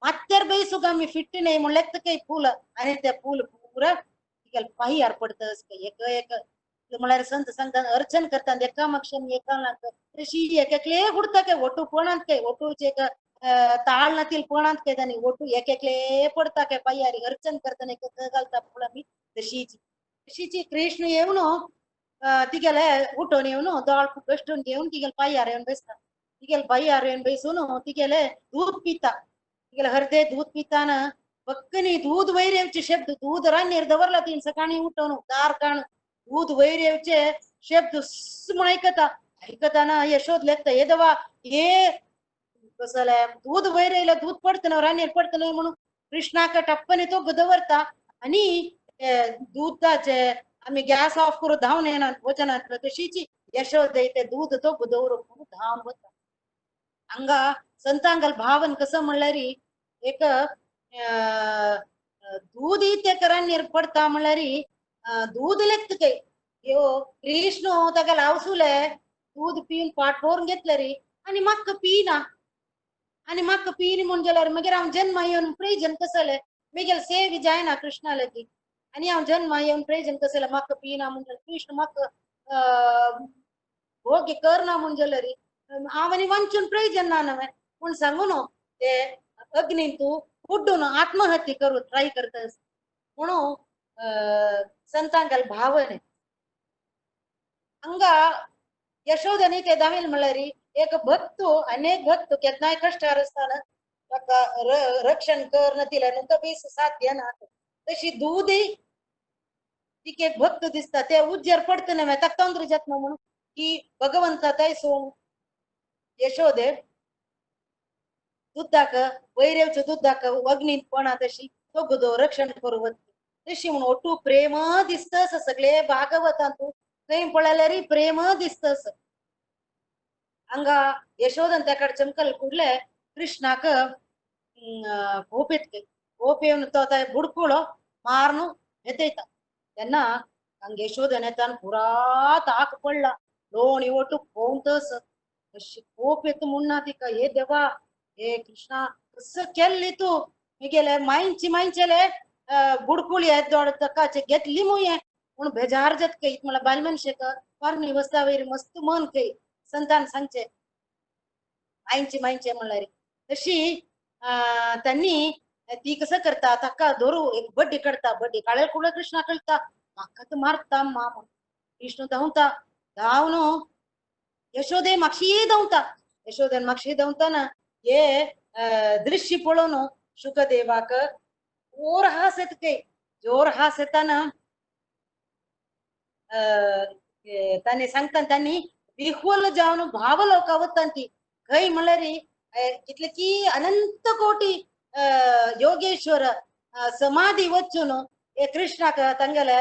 [SPEAKER 1] मात्यार बैसूक आमी फिट्ट न्हय म्हणल्यार तुका फूल आनी ते फूल पुरा तिगेले पांयार पडतस. एक एक म्हळ्यार संत सांगता अर्चन करता एका मक्षन एका तशी एक एकले उडता काय ओटू कोणांत काय ओटूचे एक ताळ नातील कोणांत काय तांणी ओटू एक एकले पडता काय पांयार अर्चन करतना एक घालता फुलां आमी तशीच तशीच कृष्ण येवन तिगेले उठोवन येवन दोळ कश्टून घेवन तिगेले पांयार येवन बसता. तिगेले पांयार येवन बसून तिगेले दूद पिता. तिगेले हरदे दूद पिताना बक्कनी दूद वयर येवचे शब्द दूद रान्नीर दवरला तीन सकाळी उठोवन दार काण दूद वयर येवचे शब्द म्हूण आयकता. आयकताना यशोद लेखता हे देवा हे कसले दूद वयर येयले दूद पडटा न्हय रान्नीर पडटा न्हय म्हणून कृष्णाक टप्पनी तो दवरता आनी दुदाचे आमी गॅस ऑफ करून धांवन येना वचनात तशीच यशोद ते दूद तो दवरून म्हणून धांवन वता. हांगा संतांगल भावन कसं म्हणल्यार एक दूद ते रान्नीर पडटा म्हणल्यार दूद लेखता काय यो कृष्ण ताका लावसुले दूद पिवन पाट भरून घेतले रे आनी म्हाका पिना आनी म्हाका पिनी म्हूण जाल्यार मागीर हांव जन्म येवन प्रयोजन कसलें मागीर सेव जायना कृष्णा लागीं आनी हांव जन्म येवन प्रयोजन कसलें म्हाका पिना म्हूण जाल्यार कृष्ण म्हाका भोग्य करना म्हूण जाल्यार हांव आनी वंचून प्रयोजन ना न्हय पूण सांगू न्हू ते अग्नीन तूं उड्डून आत्महत्या करूं ट्राय करता म्हणून संतांगल भावने हांगा यशोदनी ते दावील म्हणल्यार एक भक्त अनेक भक्त केन्नाय कश्टार आसतना ताका रक्षण कर दिलें न्हू तो बेस साथ येना तशी दूदय तिका एक भक्त दिसता ते उज्जेर पडटा न्हय ताका तंत्र जाता म्हणून की भगवंता ताय सोंग यशोदे दुदाक वयर येवचो दुदाक अग्नींत पणा तशी तो गुदो रक्षण करूं वता तशी म्हणून ओटू प्रेम दिसतस सगळे भागवतांत खंय पळयल्यार प्रेम दिसतस. हांगा यशोदन त्या कडेन चमकल कुडले कृष्णाक कोप येत कोप येवन तो आतां बुडकुलो मारून येतयता तेन्ना हांगा यशोदन येता पुरा ताक पडला लोणी ओटू पोवतस अशी कोप येता म्हूण ना तिका हे देवा हे कृष्णा कसं केल्ली तूं मिगेले मांयची मांयचेले बुडकुली दोड ताकाचे घेतली मुये म्हूण बेजार जात काय म्हळ्यार बायल मनशेक पोरणी वस्ता वयर मस्त मन खंय संतान सांगचे मांयचे मांयचे म्हणल्यार तशी त्यांनी ती कसं करता ताका धरू एक बड्डी काडटा बड्डी काडल्यार कुडो कृष्णा कळटा म्हाका तर मारता मा कृष्ण धांवता धांवन यशोदे मातशी धांवता यशोदेन मातशी धांवताना हे दृश्य पळोवन शुकदेवाक जोर हास येता काय जोर हास येताना तांणी सांगता त्यांनी विह्वल जावन भावलोका वता ती खंय म्हणल्यार कितले की अनंत कोटी योगेश्वर समाधी वचून हे कृष्णाक तांगेले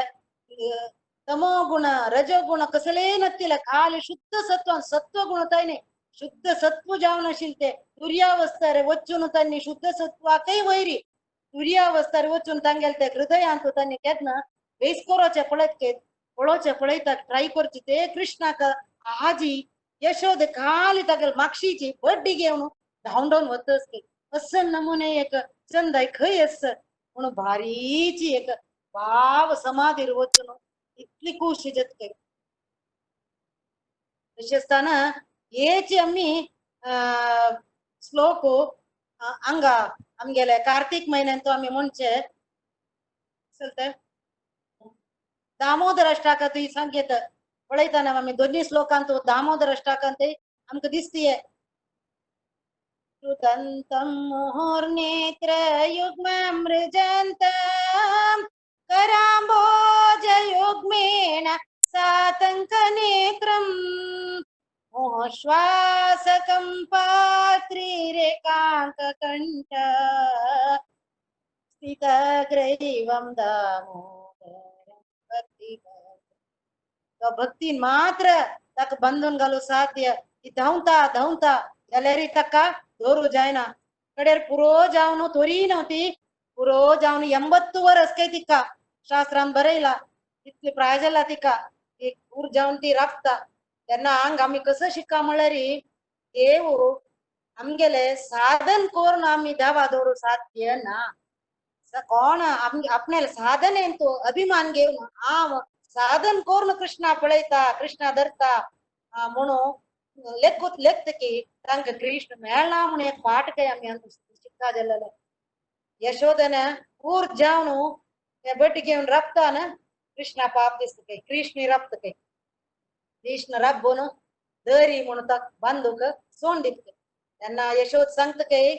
[SPEAKER 1] तमोगुण रजोगुण कसले नसतील खाली शुद्ध सत्व सत्वगुण तांणी शुद्ध सत्व जावन आशिल्ले ते तुर्यावस्थार वचून तांणी शुद्ध सत्वाकय वयरी तुर्यावस्थार वचून तांगेले ते हृदयांत तांणी केन्ना बेस करोचे पळयत पळोवचे पळयता ट्राय करचे ते कृष्णाक आजी यशोद खाली तागेले मागशीची बड्डी घेवन धांवडोवन वतस असं नमुने एक चंदाय खंय आस म्हणून भारीची एक भाव समाधीर वचून इतली खुशी जाता. तशें आसतना हेच आमी श्लोक हांगा आमगेले कार्तीक म्हयन्यान तो आमी म्हणचे चलता दामोदर अष्टाकांत सांगेत पळयतना आमी दोनूय श्लोकांत दामोदर अष्टाकांत आमकां दिसतीये. श्रुतन्तं मुहुर्नेत्रयुग्ममृजन्तं कराम्भोजयुग्मेण सातङ्कनेत्रं मोश्वासकं पात्रिरेकाङ्ककण्ठ स्थितग्रैवं दामोदरं भक्तिभक्ति. तो भक्ती मात्र ताका बांदून घालूं साध्य. ती धांवता धांवता जाल्यार ताका दवरूं जायना. कडेर पुरो जावन तोरी न्हू ती पुरो जावन 80 वर्स काय तिका शास्त्रान बरयला तितली प्राय जाला तिका एक पूर जावन ती राबता. तेन्ना हांग आमी कसो शिका म्हणल्यार देव आमगेले साधन करून आमी देवा दवरूं साध्य ना. कोण आपणाले साधनेन तो अभिमान घेवन हांव साधन करून कृष्णा पळयता कृष्णा धरता म्हणून लेखूत लेखतकी तांकां कृष्ण मेळना म्हूण एक पाठ काय आमी शिकता जालेले. यशोदन पूर जावन ते बटी घेवन राबता ना कृष्णा पाप दिसता काय कृष्ण राबता काय कृष्ण राबून दरी म्हणून ताका बांदूक सोंड दिता. तेन्ना यशोद सांगता काय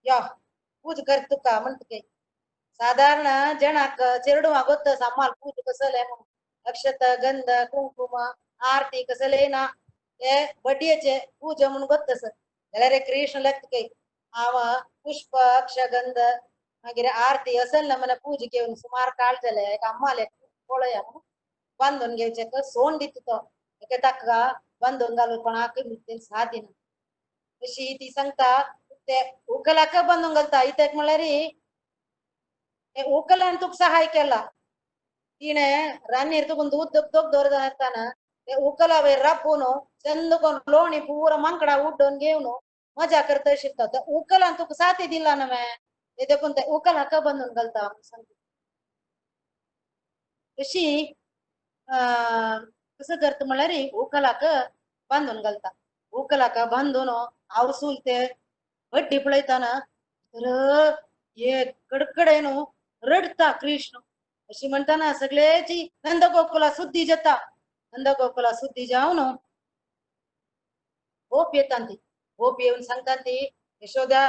[SPEAKER 1] यो पूज कर तुका म्हणटा काय. साधारण जणाक चेरडुवां गोत्त सामाल पूज कसले म्हणून अक्षत गंध कुंकुम आरती कसले ना ते बड्येचे पूजा म्हणून गोत्तस जाल्यार कृष्ण लेखता काय हांव पुष्प अक्षगंध मागीर आरती असल ना म्हण पूज घेवन सुमार काळ जाले एक अम्माले पळया म्हणून बांदून घेवचें सोंड दिता तो एके ताका बांदून घालून कोणाक साथ दिना. अशी ती सांगता ते उकलाक बांदून घालता. इत्याक म्हणल्यार उकलान तुका सहाय केला तिणें रान्नीर तुका दूद दोग दवरता ते उकला वयर राबून चंद कोण लोणी पुरा मांकडा उड्डून घेवन मजा करता शिकता. ते उकलान तुका साथी दिला ना मॅ ते देखून ते उकलाक बांदून घालता. अशी कसं करता म्हणल्यार उकलाक बांदून घालता. उकलाक बांदून आवसूल ते हड्डी पळयतना तर हे कडकडे न्हू रडटा कृष्ण. अशी म्हणटाना सगळ्याची नंद गोकुला सुद्दी जाता. नंद गोकुला सुद्दी जावन गोप येता ती गोप येवन सांगता ती यशोदा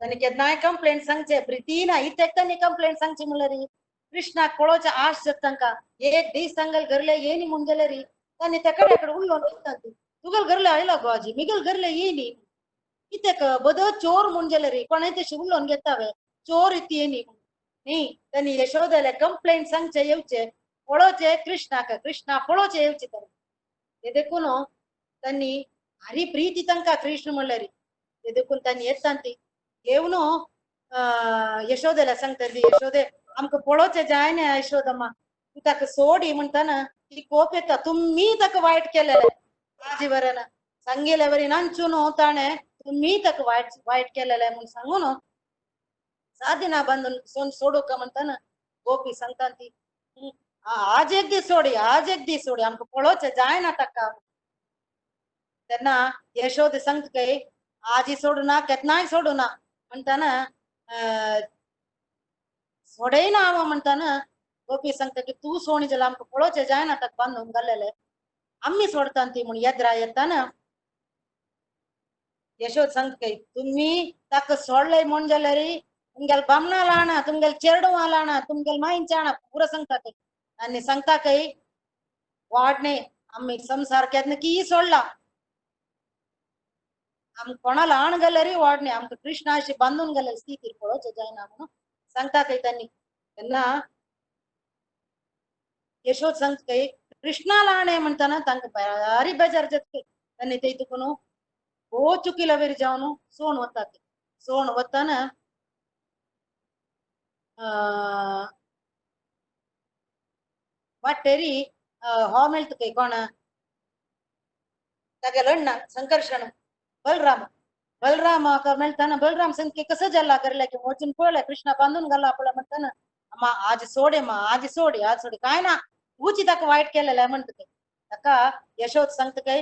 [SPEAKER 1] तांणी केन्नाय कंप्लेंट सांगचे प्रिती ना इत्याक तांणी कंप्लेंट सांगची म्हणल्यार कृष्णाक पळोवचे आश जाता तांकां. एक दीस तांगेले घरले येयनी म्हूण जाल्यार तांणी त्या कडेकडे उलोवन वयता ती तुगेले घरले आयला गो आजी मिगेल घरले येयनी कित्याक बदो चोर म्हूण जाल्यार कोणाय तशें उलोवन घेता वे चोर इती येयनी न्ही. तांणी यशोदाले कंप्लेंट सांगचे येवचे पळोवचे कृष्णाक कृष्णा पळोवचे येवचे तांणी ते देखून तांणी भारी प्रिती तांकां कृष्ण म्हणल्यार ते देखून तांणी येता ती येवन यशोदेला सांगता ती यशोदे आमकां पळोवचें जायना यशोदम्मा तूं ताका सोडी म्हणटाना ती कोप येता तुमी ताका वायट केलेलें आजी बरें सांगिल्ले वरी नांचून ताणें तुमी ताका वायट वायट केलेलें म्हूण सांगून सादिना बांदून सोन सोडूका म्हणटाना गोपी सांगता ती आज एक दीस सोडी आज एक दीस सोडी आमकां पळोवचें जायना ताका. तेन्ना यशोद सांगता काय आजी सोडूना केन्नाय सोडूना म्हणटाना सोडयना हांव म्हणटाना गोपी सांगता की तूं सोणी जाल्यार आमकां पळोवचें जायना ताका बांदून घालेलें आमी सोडटा ती म्हूण येद्रा येताना यशोद सांगता काय तुमी ताका सोडले म्हूण जाल्यार तुमगेले बामणां लाणा तुमगेले चेरडुवां लाणा तुमगेले मांयचें आणा पुरो सांगता काय. आनी सांगता काय वाट न्ही आमी संवसार केन्ना की सोडला आमकां कोणा ल्हान गेल्यार वाड न्ही आमकां कृष्णा अशी बांदून गेल्यार स्थिती पळोवचें जायना म्हणून सांगता काय तांणी. तेन्ना यशोद सांगता काय कृष्णा ल्हान म्हणटाना तांकां भारी बेजार जाता तांणी ते तुकून भोव चुकीला वेर जावन सोण वता. सोण वताना वाटेरी हो मेळटा काय कोण तागेलो अण्णा संकर्षण बलराम बलराम मेळटाना बलराम सांगता कसं जाला करले की वचून पळय कृष्णा बांदून घाला पळय म्हणटाना अम्मा आज सोडे मा आज सोडी आज सोडी काय ना तूची ताका वायट केलेलें म्हणटा ते. ताका यशोद सांगता काय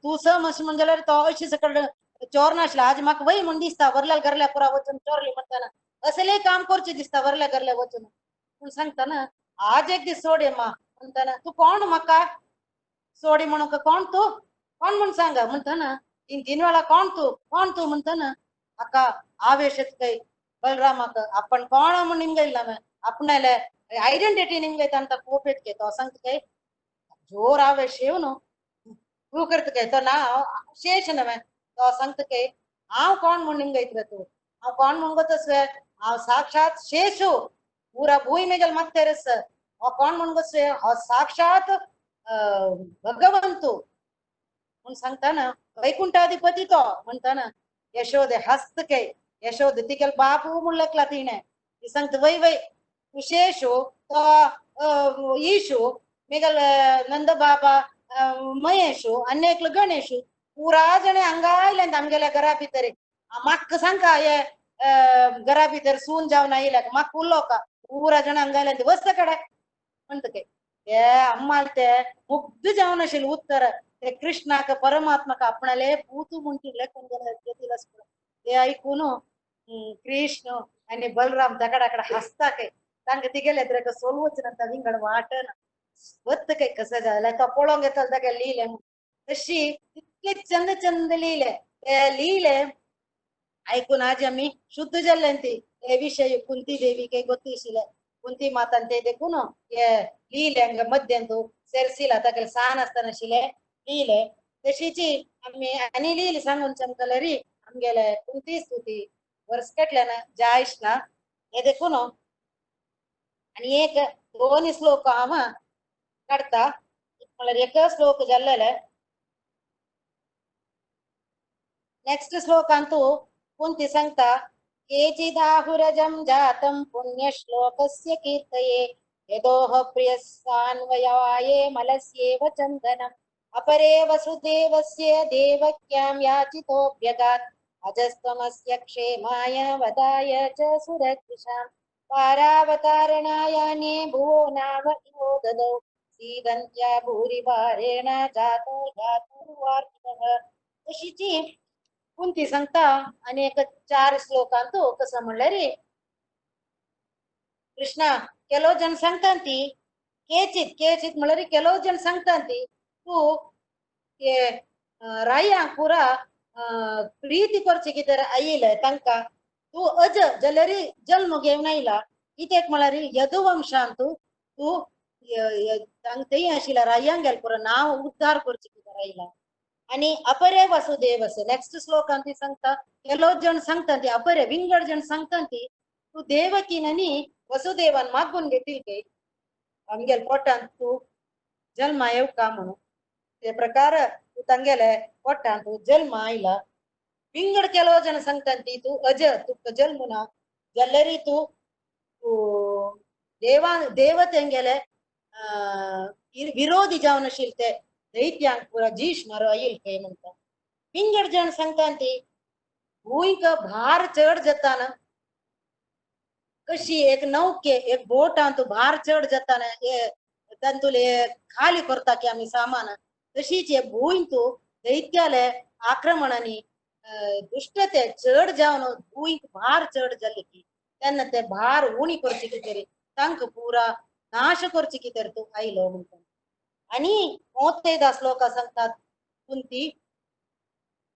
[SPEAKER 1] तूं सम अशें म्हण जाल्यार तो अशें सकयल चोर नासलो आज म्हाका वय म्हूण दिसता वरल्या घरल्या पुरा वचून चोरली म्हणटाना असलें काम करचें दिसता वरल्या घरल्या वचून पूण सांगता आज एक दीस सोड मा म्हणटाना तूं कोण म्हाका सोडी म्हणून कोण तूं कोण म्हूण सांगा म्हणटाना तीन तीन वेळा कोण तूं कोण तूं म्हणटाना हाका आवेश येता काय बलरामाक आपण कोण म्हूण निमगयला आपणाले आयडेंटिटी निमगे तांकां कोपेट तो सांगता काय जोर हांवें शेव न्हू तूं करता काय तो ना हांव शेष न्हय तो सांगता काय हांव कोण म्हूण निमगयतले तूं हांव कोण म्हूण तसवे हांव साक्षात शेषु पूरा भूंय मेगेल मात्तेरस हांव कोण म्हूण गोसवे हांव साक्षात भगवंतू म्हूण सांगता वैकुंठाधिपती तो म्हणताना यशोदे हस्त काय यशोदे तिगेल बापू म्हणलकला तिणें ती सांगता वय वय तूं शेषु तो ईशु मेगल नंद बाबा महेशु अन्य गणेशु पुरा जणे हांगा आयले आमगेल्या घरा भितर म्हाका सांगा हे घरा भितर सून जावन आयल्या म्हाका उलोवका पुरा जण हांगा आयले वस्त कडे म्हणटा ते अम्माल ते मुग्ध जावन आशिल्ले उत्तर ते कृष्णाक परमात्माक आपणाले पूतू म्हणटिल्ले ते आयकून कृष्ण आनी बलराम ताकडाकड हसता काय तांकां तिगेले तर सोलवच ना विंगड वाटना वत्त काय कसं जालें तो पळोवंक येतलो ताका लिहिले तशी तितले चंद चंद लिहिले ते लिहिले आयकून आज आमी शुद्ध जाल्ले ती हे विशय कुंती देवी काय गोत्तिशिल्ले कुंती मातान ते देखून हे लिहिले हांगा मध्यांतू सेरसिला ताका सान आसतना आशिल्ले लिहिले तशीची आमी आनी लिहिले सांगून चमकले री आमगेले कुंती स्तुती वर्स काडल्यान जायश ना हे देखून आनी एक दोन श्लोक हांव काडटा म्हळ्यार एक श्लोक जाल्लेले नेक्स्ट श्लोकांतू कुंती सांगता केचिदाहुरजं जातं पुण्यश्लोकस्य कीर्तये यदोह प्रियस्सान्वयाये मलस्येव चन्दनम् अपरे वसुदेवस्य देवक्यां याचितोऽभ्यगात् अजस्त्वमस्य क्षेमाय वदाय च सुरक्षां पारावतारणायाने भुवो नाव इवो ददौ सीदन्त्या भूरिभारेण जातो जातुर्वार्तितः. तशीची कुंती सांगता आनी एक चार श्लोकांतू कसं म्हणल्यार कृष्णा ಕೆಲವು ಜನ सांगतांती केचित केचित म्हणल्यार ಕೆಲವು जण सांगतांती तूं रायांक पुरा प्रीती करची कितें आयिल्लें तांकां तूं अज जाल्यार जल्म घेवन आयला कित्याक म्हळ्यार यदुवंशान तूं तूं थंय आशिल्ल्या रायांक गेल पुरा नांव उद्धार करचे कितें आयला. आनी अपरे वासुदेवस्य नेक्स्ट श्लोकान ती सांगता ಕೆಲವು जण सांगता ती अपरे विंगड जण सांगता ती तूं देवकीन आनी वसुदेवान मागून घेतिल्ले आमगेल पोटांत तूं जल्मा येवका म्हणून ते प्रकार तूं तांगेले पोटांत तूं जल्मा आयला. विंगड ಕೆಲವು जण सांगता ती तूं अज तुका जल्म ना जाल्यार तूं देवा देवतेंगेले विरोधी जावन आशिल्ले ते दैत्यांक पुरा जीश मारो आयल काय म्हणटा. विंगड जण सांगता ती भूंयक भार चड जाताना कशी एक नौके एक बोटांत भार चड जाताना तांतुले खाली करता की आमी सामान तशीच हे भूंय तूं दैत्याले आक्रमणांनी दुश्टते चड जावन भूंयक भार चड जाले की तेन्ना ते भार उणी करची कितें तांकां पुरा नाश करची कितें तूं आयलो म्हणटा. आनी मोतेदा श्लोक सांगतात कुंती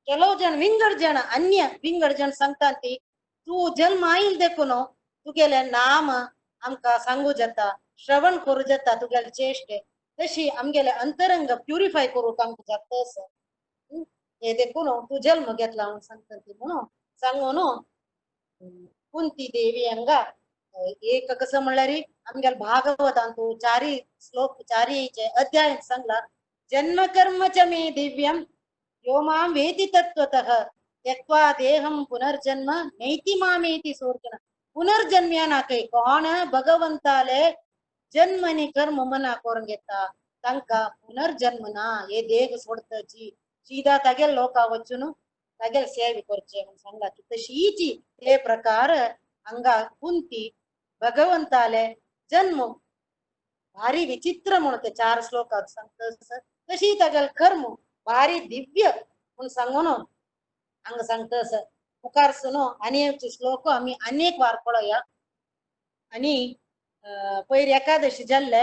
[SPEAKER 1] ಕೆಲವು जण विंगड जण अन्य विंगड जण सांगतात ती तूं जल्म आयल देखून तुगेले नाम आमकां सांगू जाता श्रवण करूं जाता तुगेले चेष्टे तशी आमगेले अंतरंग प्युरिफाय करूंक आमकां जाता आसा हे देखून तूं जल्म घेतला म्हणून सांगता ती म्हणून सांगून कुंती देवी हांगा एक कसं म्हणल्यार आमगेले भागवतांतू चारी श्लोक चारी अध्याय सांगला जन्म कर्म च मे दिव्यम यो मां वेति तत्त्वतः त्यक्त्वा देहं पुनर्जन्म नैति मामेति सोऽर्जुन. पुनर्जन्म्या नाकै कोण भगवंताले जन्मनी कर्म मना करून घेता तांकां पुनर्जन्म ना हे देह सोडतची सीधा तागेल लोका वचून तागेल सेवे करचे म्हणून सांगला की तशीची ते प्रकार हांगा कुंती भगवंताले जन्म भारी विचित्र म्हणून ते चार श्लोकात सांगता तशी तागेल कर्म भारी दिव्य म्हणून सांगून हांगा सांगता मुखार सुनो आनी श्लोक आमी अनेक वार पळोवया. आनी पयर एकादशी जाल्ले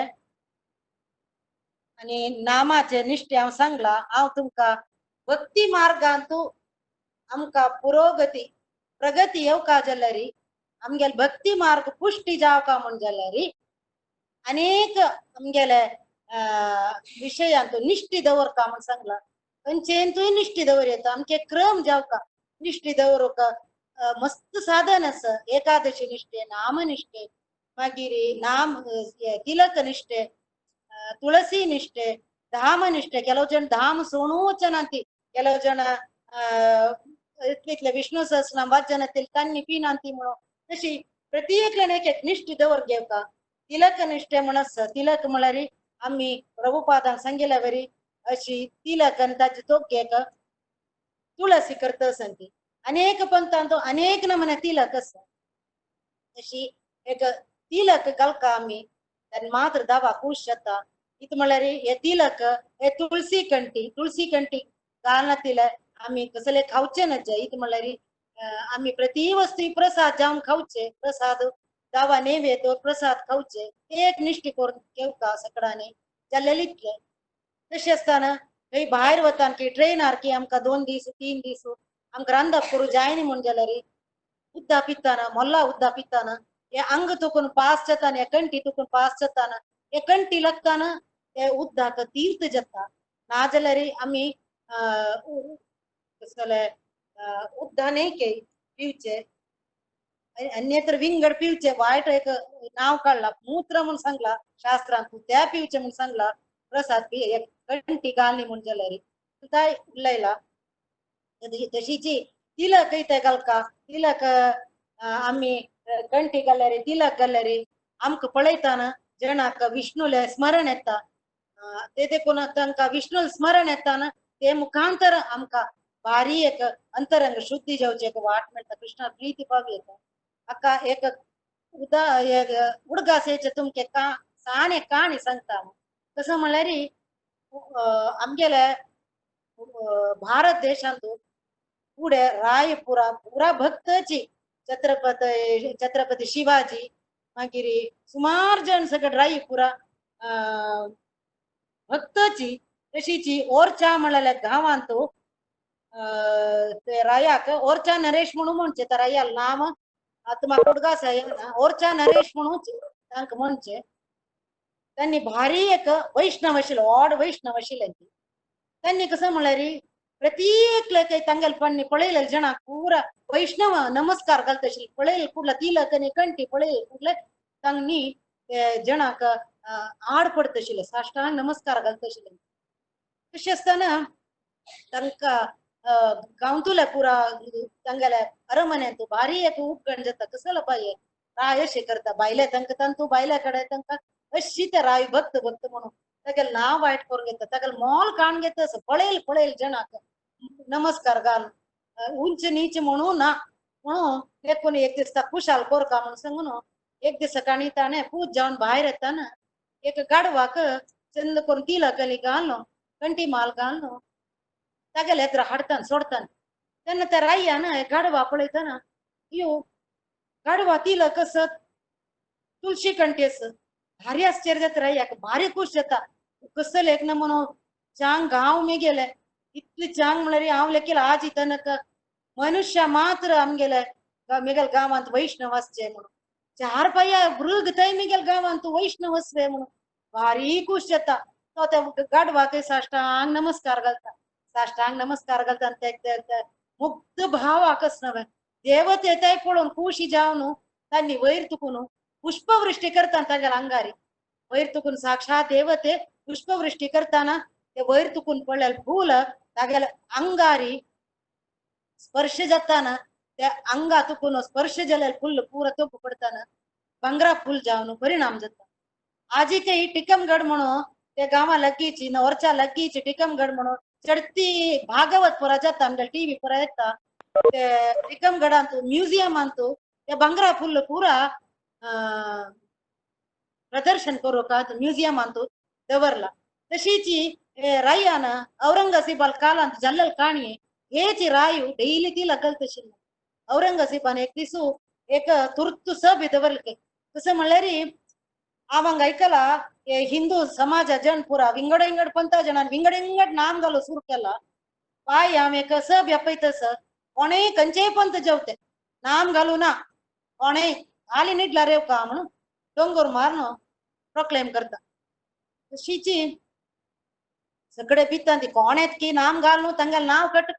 [SPEAKER 1] आनी नामाचे निश्ठे हांव सांगला हांव तुमकां भक्ती मार्गांतू आमकां पुरोगती प्रगती येवका जाल्यार आमगेले भक्ती मार्ग पुष्टी जावका म्हूण जाल्यार अनेक आमगेले विशयांत निश्ठी दवरका म्हूण सांगला. खंयचेंतूय निश्ठी दवर येता, आमचे क्रम जावका निश्ठी दवरूंक मस्त साधन आसा. एकादशी निश्ठे, नामनिश्ठे, मागीर नाम तिलक निश्ठे, तुळसी निश्ठे, धाम निश्ठे. ಕೆಲವು ಜನ ಧಾಮ ಸೋಣೂ ವಚನಾಂತಿ, ಕೆಲವು ಜನ इतले विष्णु सहस्रनाम वाचनातील तांणी पिनांती म्हणून तशी प्रत्येकल्यान एक एक निश्ठी दवर घेवका. तिलक निश्ठे म्हण आसा. तिलक म्हळ्यार आमी प्रभुपादान सांगिल्ल्या वरी अशी तिलक आनी ताची तोखेक तुळसी करता आसा. अनेक पंथांत अनेक नमुने तिलक आसा. तशी एक तिलक घालका आमी आनी मात्र दावा खूश जाता. इत म्हळ्यार हे तिलक हे तुळसी कंठी, तुळसी कंठी घालना आमी कसले खावचे नजे. इत म्हळ्यार आमी प्रति वस्तू प्रसाद जावन खावचे, प्रसाद दावा नैवेद्य प्रसाद खावचे, एक निश्ठी करून घेवका सगळ्यांनी जाल्लेले इतले. तशें आसतना खंय भायर वतान की ट्रेनार की आमकां 2 दीस 3 दीस आमकां रांदप करूं जायना म्हूण जाल्यार उद्दा पिताना, मोल्ला उद्दा पिताना हे अंग तुकून पास जाताना, हे कंठी तुकून पास जाताना, हे कंठी लागताना ते उद्दाक तीर्थ जाता. नाजाल्यार आमी कसले उद्दा न्ही के पिवचे, अन्यत्र विंगड पिवचे. वायट एक नाव काडला मूत्र म्हूण सांगला शास्त्रांत, त्या पिवचे म्हूण सांगला. प्रसाद पी एक कंठी घालनी म्हूण जाल्यार काय उलयला. तशीची तिलक ते घालका. तिलक आमी कंठी घाल्यार तिलक घाल्यार आमकां पळयताना जणाक विष्णुले स्मरण येता. ते देखून तांकां विष्णुले स्मरण येताना ते मुखांतर आमकां भारी एक अंतरंग शुद्धी जावची एक वाट मेळटा. कृष्णा प्रीती पाव येता. हाका एक उदा एक उडगास येचे तुमके का साने काणी सांगता. कसं म्हणल्यार आमगेले भारत देशांत फुडें राय पुरा पुरा भक्तची छत्रपती छत्रपती शिवाजी मागीर सुमार जण सगळे राय पुरा भक्तची. तशीची ओरछा म्हणलेल्या गांवांत ते रायाक ओरछा नरेश म्हणून म्हणचे. त्या रायाल नाम आतां म्हाका उडगास येना. ओरछा नरेश म्हणून तांकां म्हणचे. त्यांनी भारी एक वैष्णव आशिल्लो, व्हड वैष्णव आशिल्ले. त्यांनी कसं म्हणल्यार प्रत्येक तांगेले पण्णी पळयले जणांक पुरा वैष्णव नमस्कार घालता आशिल्ले. पळयले कुडला तिलक आनी कंठी पळयले कुडले तांणी ते जणांक आड पडता आशिल्ले, साष्टांग नमस्कार घालता आशिल्ले. तशें आसतना तांकां गांवतुले पुरा तांगेले अरमन्यांत भारी एक उपगण जाता. कसलो बाय राय अशें करता बायले तांकां तांतू बायल्या कडेन तांकां अशी ते राय भक्त भक्त म्हणून तागेलें नांव वायट करून घेता. तागेलें मोल काडून घेता. पळयल पळयल जणाक नमस्कार घाल उंच नीच म्हणू ना म्हणून देखून एक दीस खुशाल कोरका म्हणून सांगून एक दीस सकाळी ताणें पूज जावन भायर येताना एक गाडवाक चंद करून तिलक घालून कंठी माल घालून तागेले येत्र हाडतान सोडतान. तेन्ना त्या रायान गाडवा पळयतना यो गाडवा तिलक आसत तुळशी कंठी आसत. भारी आश्चर्य जाता रायाक, भारी खूश जाता. कसले एक ना म्हणून चांग गांव मी गेले इतली चांग म्हणल्यार हांव लेखील आज इतनक मनुष्य मात्र आमगेले मिगेल गांवांत वैष्णव आसचे म्हणून 4 पाया मृग थंय मिगेल गांवांत वैष्णव आसले म्हणून भारी खूश जाता. तो त्या गाडवाक साष्टांग नमस्कार घालता. साष्टांग नमस्कार घालता आनी ते मुग्ध भाव आकस नव्हे देवते ते पळोवन खुशी जावन तांणी वयर तुकून पुष्पवृष्टी करताना तागेल्या अंगारी वयर तुकून साक्षात देवते पुष्पवृष्टी करताना ते वयर तुकून पडलेले फूल तागेल्या अंगारी स्पर्श जाताना त्या अंगा तुकून स्पर्श जाल्ले फुल पुरा तोप पडताना भांगरा फूल जावन परिणाम जाता. आजी ते टिकमगड म्हणून त्या गांवा लागींची ओरच्या लागींची टिकमगड म्हणून चडती भागवत पुरा जाता आमगे टीव्ही पुरा येता. ते टिकमगडांत म्युझियमांत ते भांगरा फुल पुरा प्रदर्शन करूंक म्युझियमांत दवरला. तशीची रायान औरंगजेबाल कालांत जाल्लेल काणी हेची रायू डेली ती लागल तशी. औरंगजेबान एक दिसू एक तुर्तु सभे दवरले. तसं म्हणल्यार हांव आयकला हिंदू समाजा जण पुरा विंगड विंगड पंथ जणान विंगड विंगड नाम घालून सुरू केला. पाय हांव एक सभे आपयतस कोणेय खंयचेय पंथ जेवते नाम घालू ना. कोणेय हाली निडला रेवका म्हणून डोंगर मारून प्रोक्लेम करता. तशीची सगळे भितां ती कोण येत की नाम घाल न्हू तांगेले नांव कट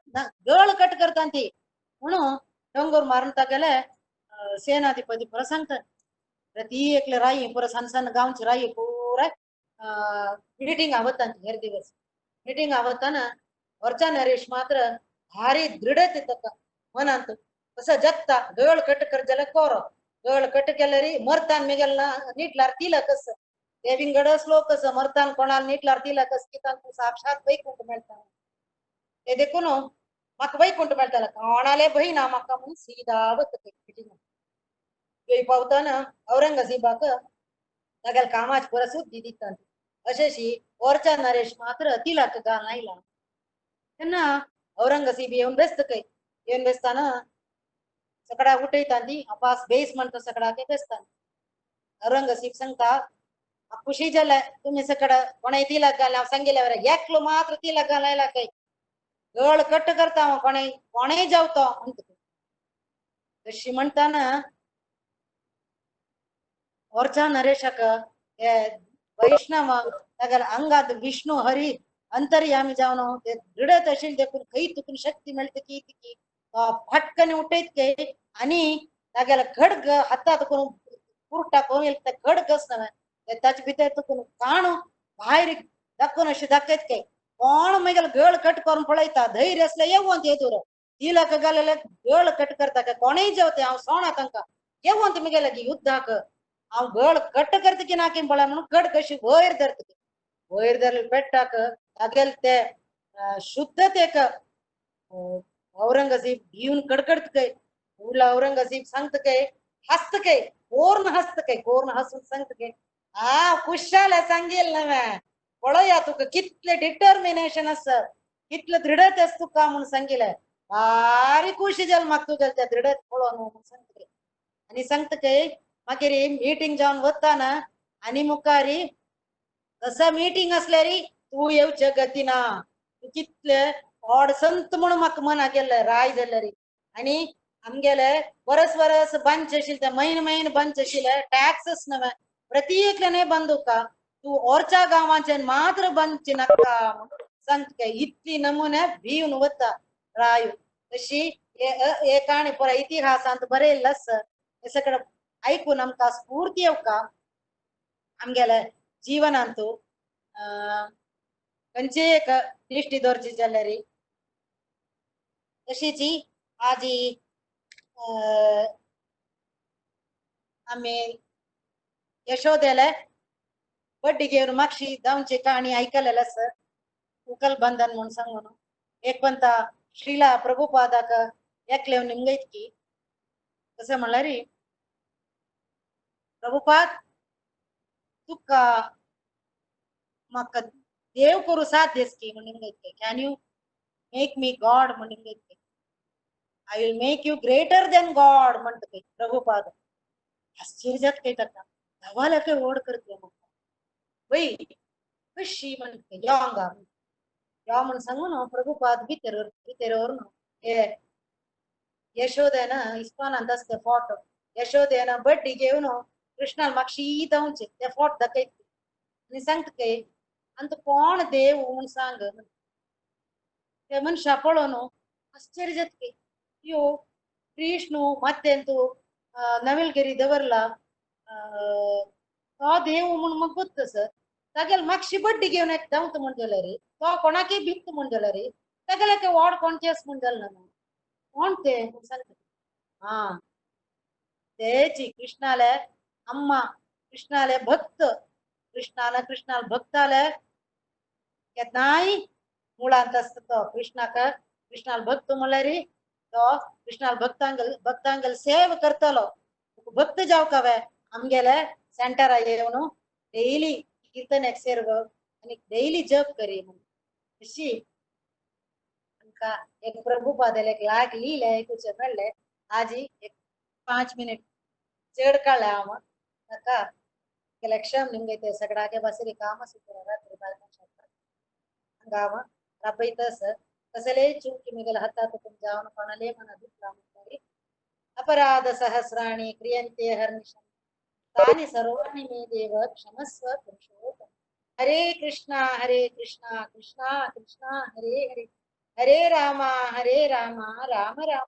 [SPEAKER 1] गळ कट करता ती म्हणून डोंगर मारून तागेले सेनाधिपती पुरा सांगता. प्रति एकले राई पुरा सन्न सन्न गांवची राई पुरा मिटिंग आवता हेर दिवस मिटिंग आवताना वरचा नरेश मात्र भारी दृढते ताका मनांत कसं जगता गळ कट कर जाल्यार कोरो गळ कट केल्यार मरतान मेगेल निटलार तिलक ते विंगड श्लोक कसं मरतान कोणाला निटलार तिलक की तांकां साक्षात वैकुंठ मेळटा ते देखून म्हाका वैकुंठ मेळटाले कोणाले भंय ना म्हाका म्हणून सीधा वता मिटिंग. थंय पावतना औरंगजेबाक तागेल्या कामाची पुरा सुद्दी दिता. अशेशी वरचा नरेश मात्र तिलक घालून आयला तेन्ना औरंगजेब येवन बेसता खंय येवन बेसताना सगळ्या उठयता ती अपास बेस म्हणटा सगळ्याक बेसता. औरंगजेब सांगता खुशी जाले तुमी सगळं कोणेय तिलक घाल हांव सांगिल्ल्या बरें एकलो मात्र तिलक घाल आयला खंय गळ कट करता हांव कोणेय कोणेय जावतो म्हणटा. तशी म्हणटाना वरचा नरेशाक हे वैष्णव तागेल्या अंगात विष्णू हरी अंतर्यामी जावन ते दृढत आशिल्ले देखून खंय तुकून शक्ती मेळटा की तिकी फाटकन उठयत काय आनी तागेले खडग हातात करून कुर्टा करून ते खडग आसना ताचे भितर तुकून काणू भायर दाखोवन अशें दाखयत काय कोण मागीर गळ कट करून पळयता धैर्य आसल्यार येवंत येदूर तिलक घालेले गळ कट करता काय कोणूय जेवते हांव सोणा तांकां येवंत मुगेले युद्धाक हांव गळ कट करता की ना की पळय म्हणून कड कशी वयर धरता वयर धरले पेट्टाक तागेले ते शुद्धतेक औरंगजेब भिवन कडकडत काय उरला औरंगजेब सांगता काय हसत काय कोर्ण हसत काय कोर्ण हसून सांगता काय आ खुशाल सांगेल नव्हे पळया तुका कितले डिटर्मिनेशन आसा कितले दृढत आसा तुका म्हणून सांगिल्लें भारी खुशी जाल म्हाका तुगेले त्या दृढत पळोवन म्हणून सांगता. आनी सांगता काय मागीर मिटींग जावन वताना आनी मुखारी कसा मिटींग आसल्यार तूं येवचे गती ना तूं कितले संत म्हणून म्हाका मना गेल्ले राय जाल्यार आनी आमगेले वरस वरस बंच आशिल्ले ते म्हयने म्हयने बंच आशिल्ले टॅक्सस नव्हे प्रति एकल्याने बंदुका तूं ओरच्या गांवांच्यान मात्र बंदची नाका म्हणून सांगता. इतली नमुने भिवन वता राय तशी हे काणी पुरा इतिहासांत बरयल्लें आसा हे सगळें आयकून आमकां स्फूर्ती येवका आमगेले जिवनांत खंयचेय एक दिश्टी दवरची जाल्यार. तशीच आजी आमी यशोदेले बड्डी घेवन मागशी जावची काणी आयकलेले आसा उकल बंधन म्हूण सांगून एक पंता श्रीला प्रभुपादाक एकले निमगयत की कशें म्हणल्यार प्रभुपाद तुका म्हाका देव करूं साथ की म्हूण निमगयत can you make me God म्हूण निमगयत I will make you greater than God म्हणटा प्रभुपाद. आश्चर्य जाता काय ताका धवाला काय व्हड करतले म्हाका वय कशी म्हणटा यो हांगा यो म्हूण सांगून प्रभुपाद भितर भितर व्हरून हे यशोदेन इस्कॉनांत आसता फोटो यशोदेन बड्डी घेवन कृष्णान मातशी धांवचे ते फोट दाखयत आनी सांगता काय आनी कोण देव म्हूण सांग ते मनशा पळोवन आश्चर्य जाता यो कृष्णू मत्तेंतू नविलगिरी दवरला तो देव म्हूण म्हाका गोत्त सर तागेले मातशी बड्डी घेवन एक धांवता म्हूण जाल्यार तो कोणाकय भिकता म्हूण जाल्यार तागेले ते व्हड कोणचेच म्हूण जालें ना कोण ते म्हूण सांगता. आं तेची कृष्णाले अम्मा कृष्णाले भक्त कृष्णान कृष्णाले भक्ताले केन्नाय मुळांत आसता तो कृष्णाक कृष्णाले भक्त म्हणल्यार तो कृष्णाले भक्तांगल भक्तांगल सेवा करतलो भक्त जावंक हांवें आमगेले सेंटरा येवन डेली कीर्तन सेर्व आनी डेली जप करी म्हणून अशी आमकां एक प्रभुपादाले एक लाख लिहिले आयकुचें मेळ्ळें. आजी एक 5 मिनिट चड काडलें हांव ताका कलेक्शन निमगे सगळ्याके बसरी काम रात्री हांगा हांव राबयता सर कसले चूक मिगेले हातात जावन कोणाले मना दुखला म्हणटारी अपराध सहस्राणि क्रियन्ते हर्निशं तानि सर्वाणि मे देव क्षमस्व पुरुषोत्तम। हरे कृष्णा कृष्णा कृष्णा हरे हरे, हरे राम राम राम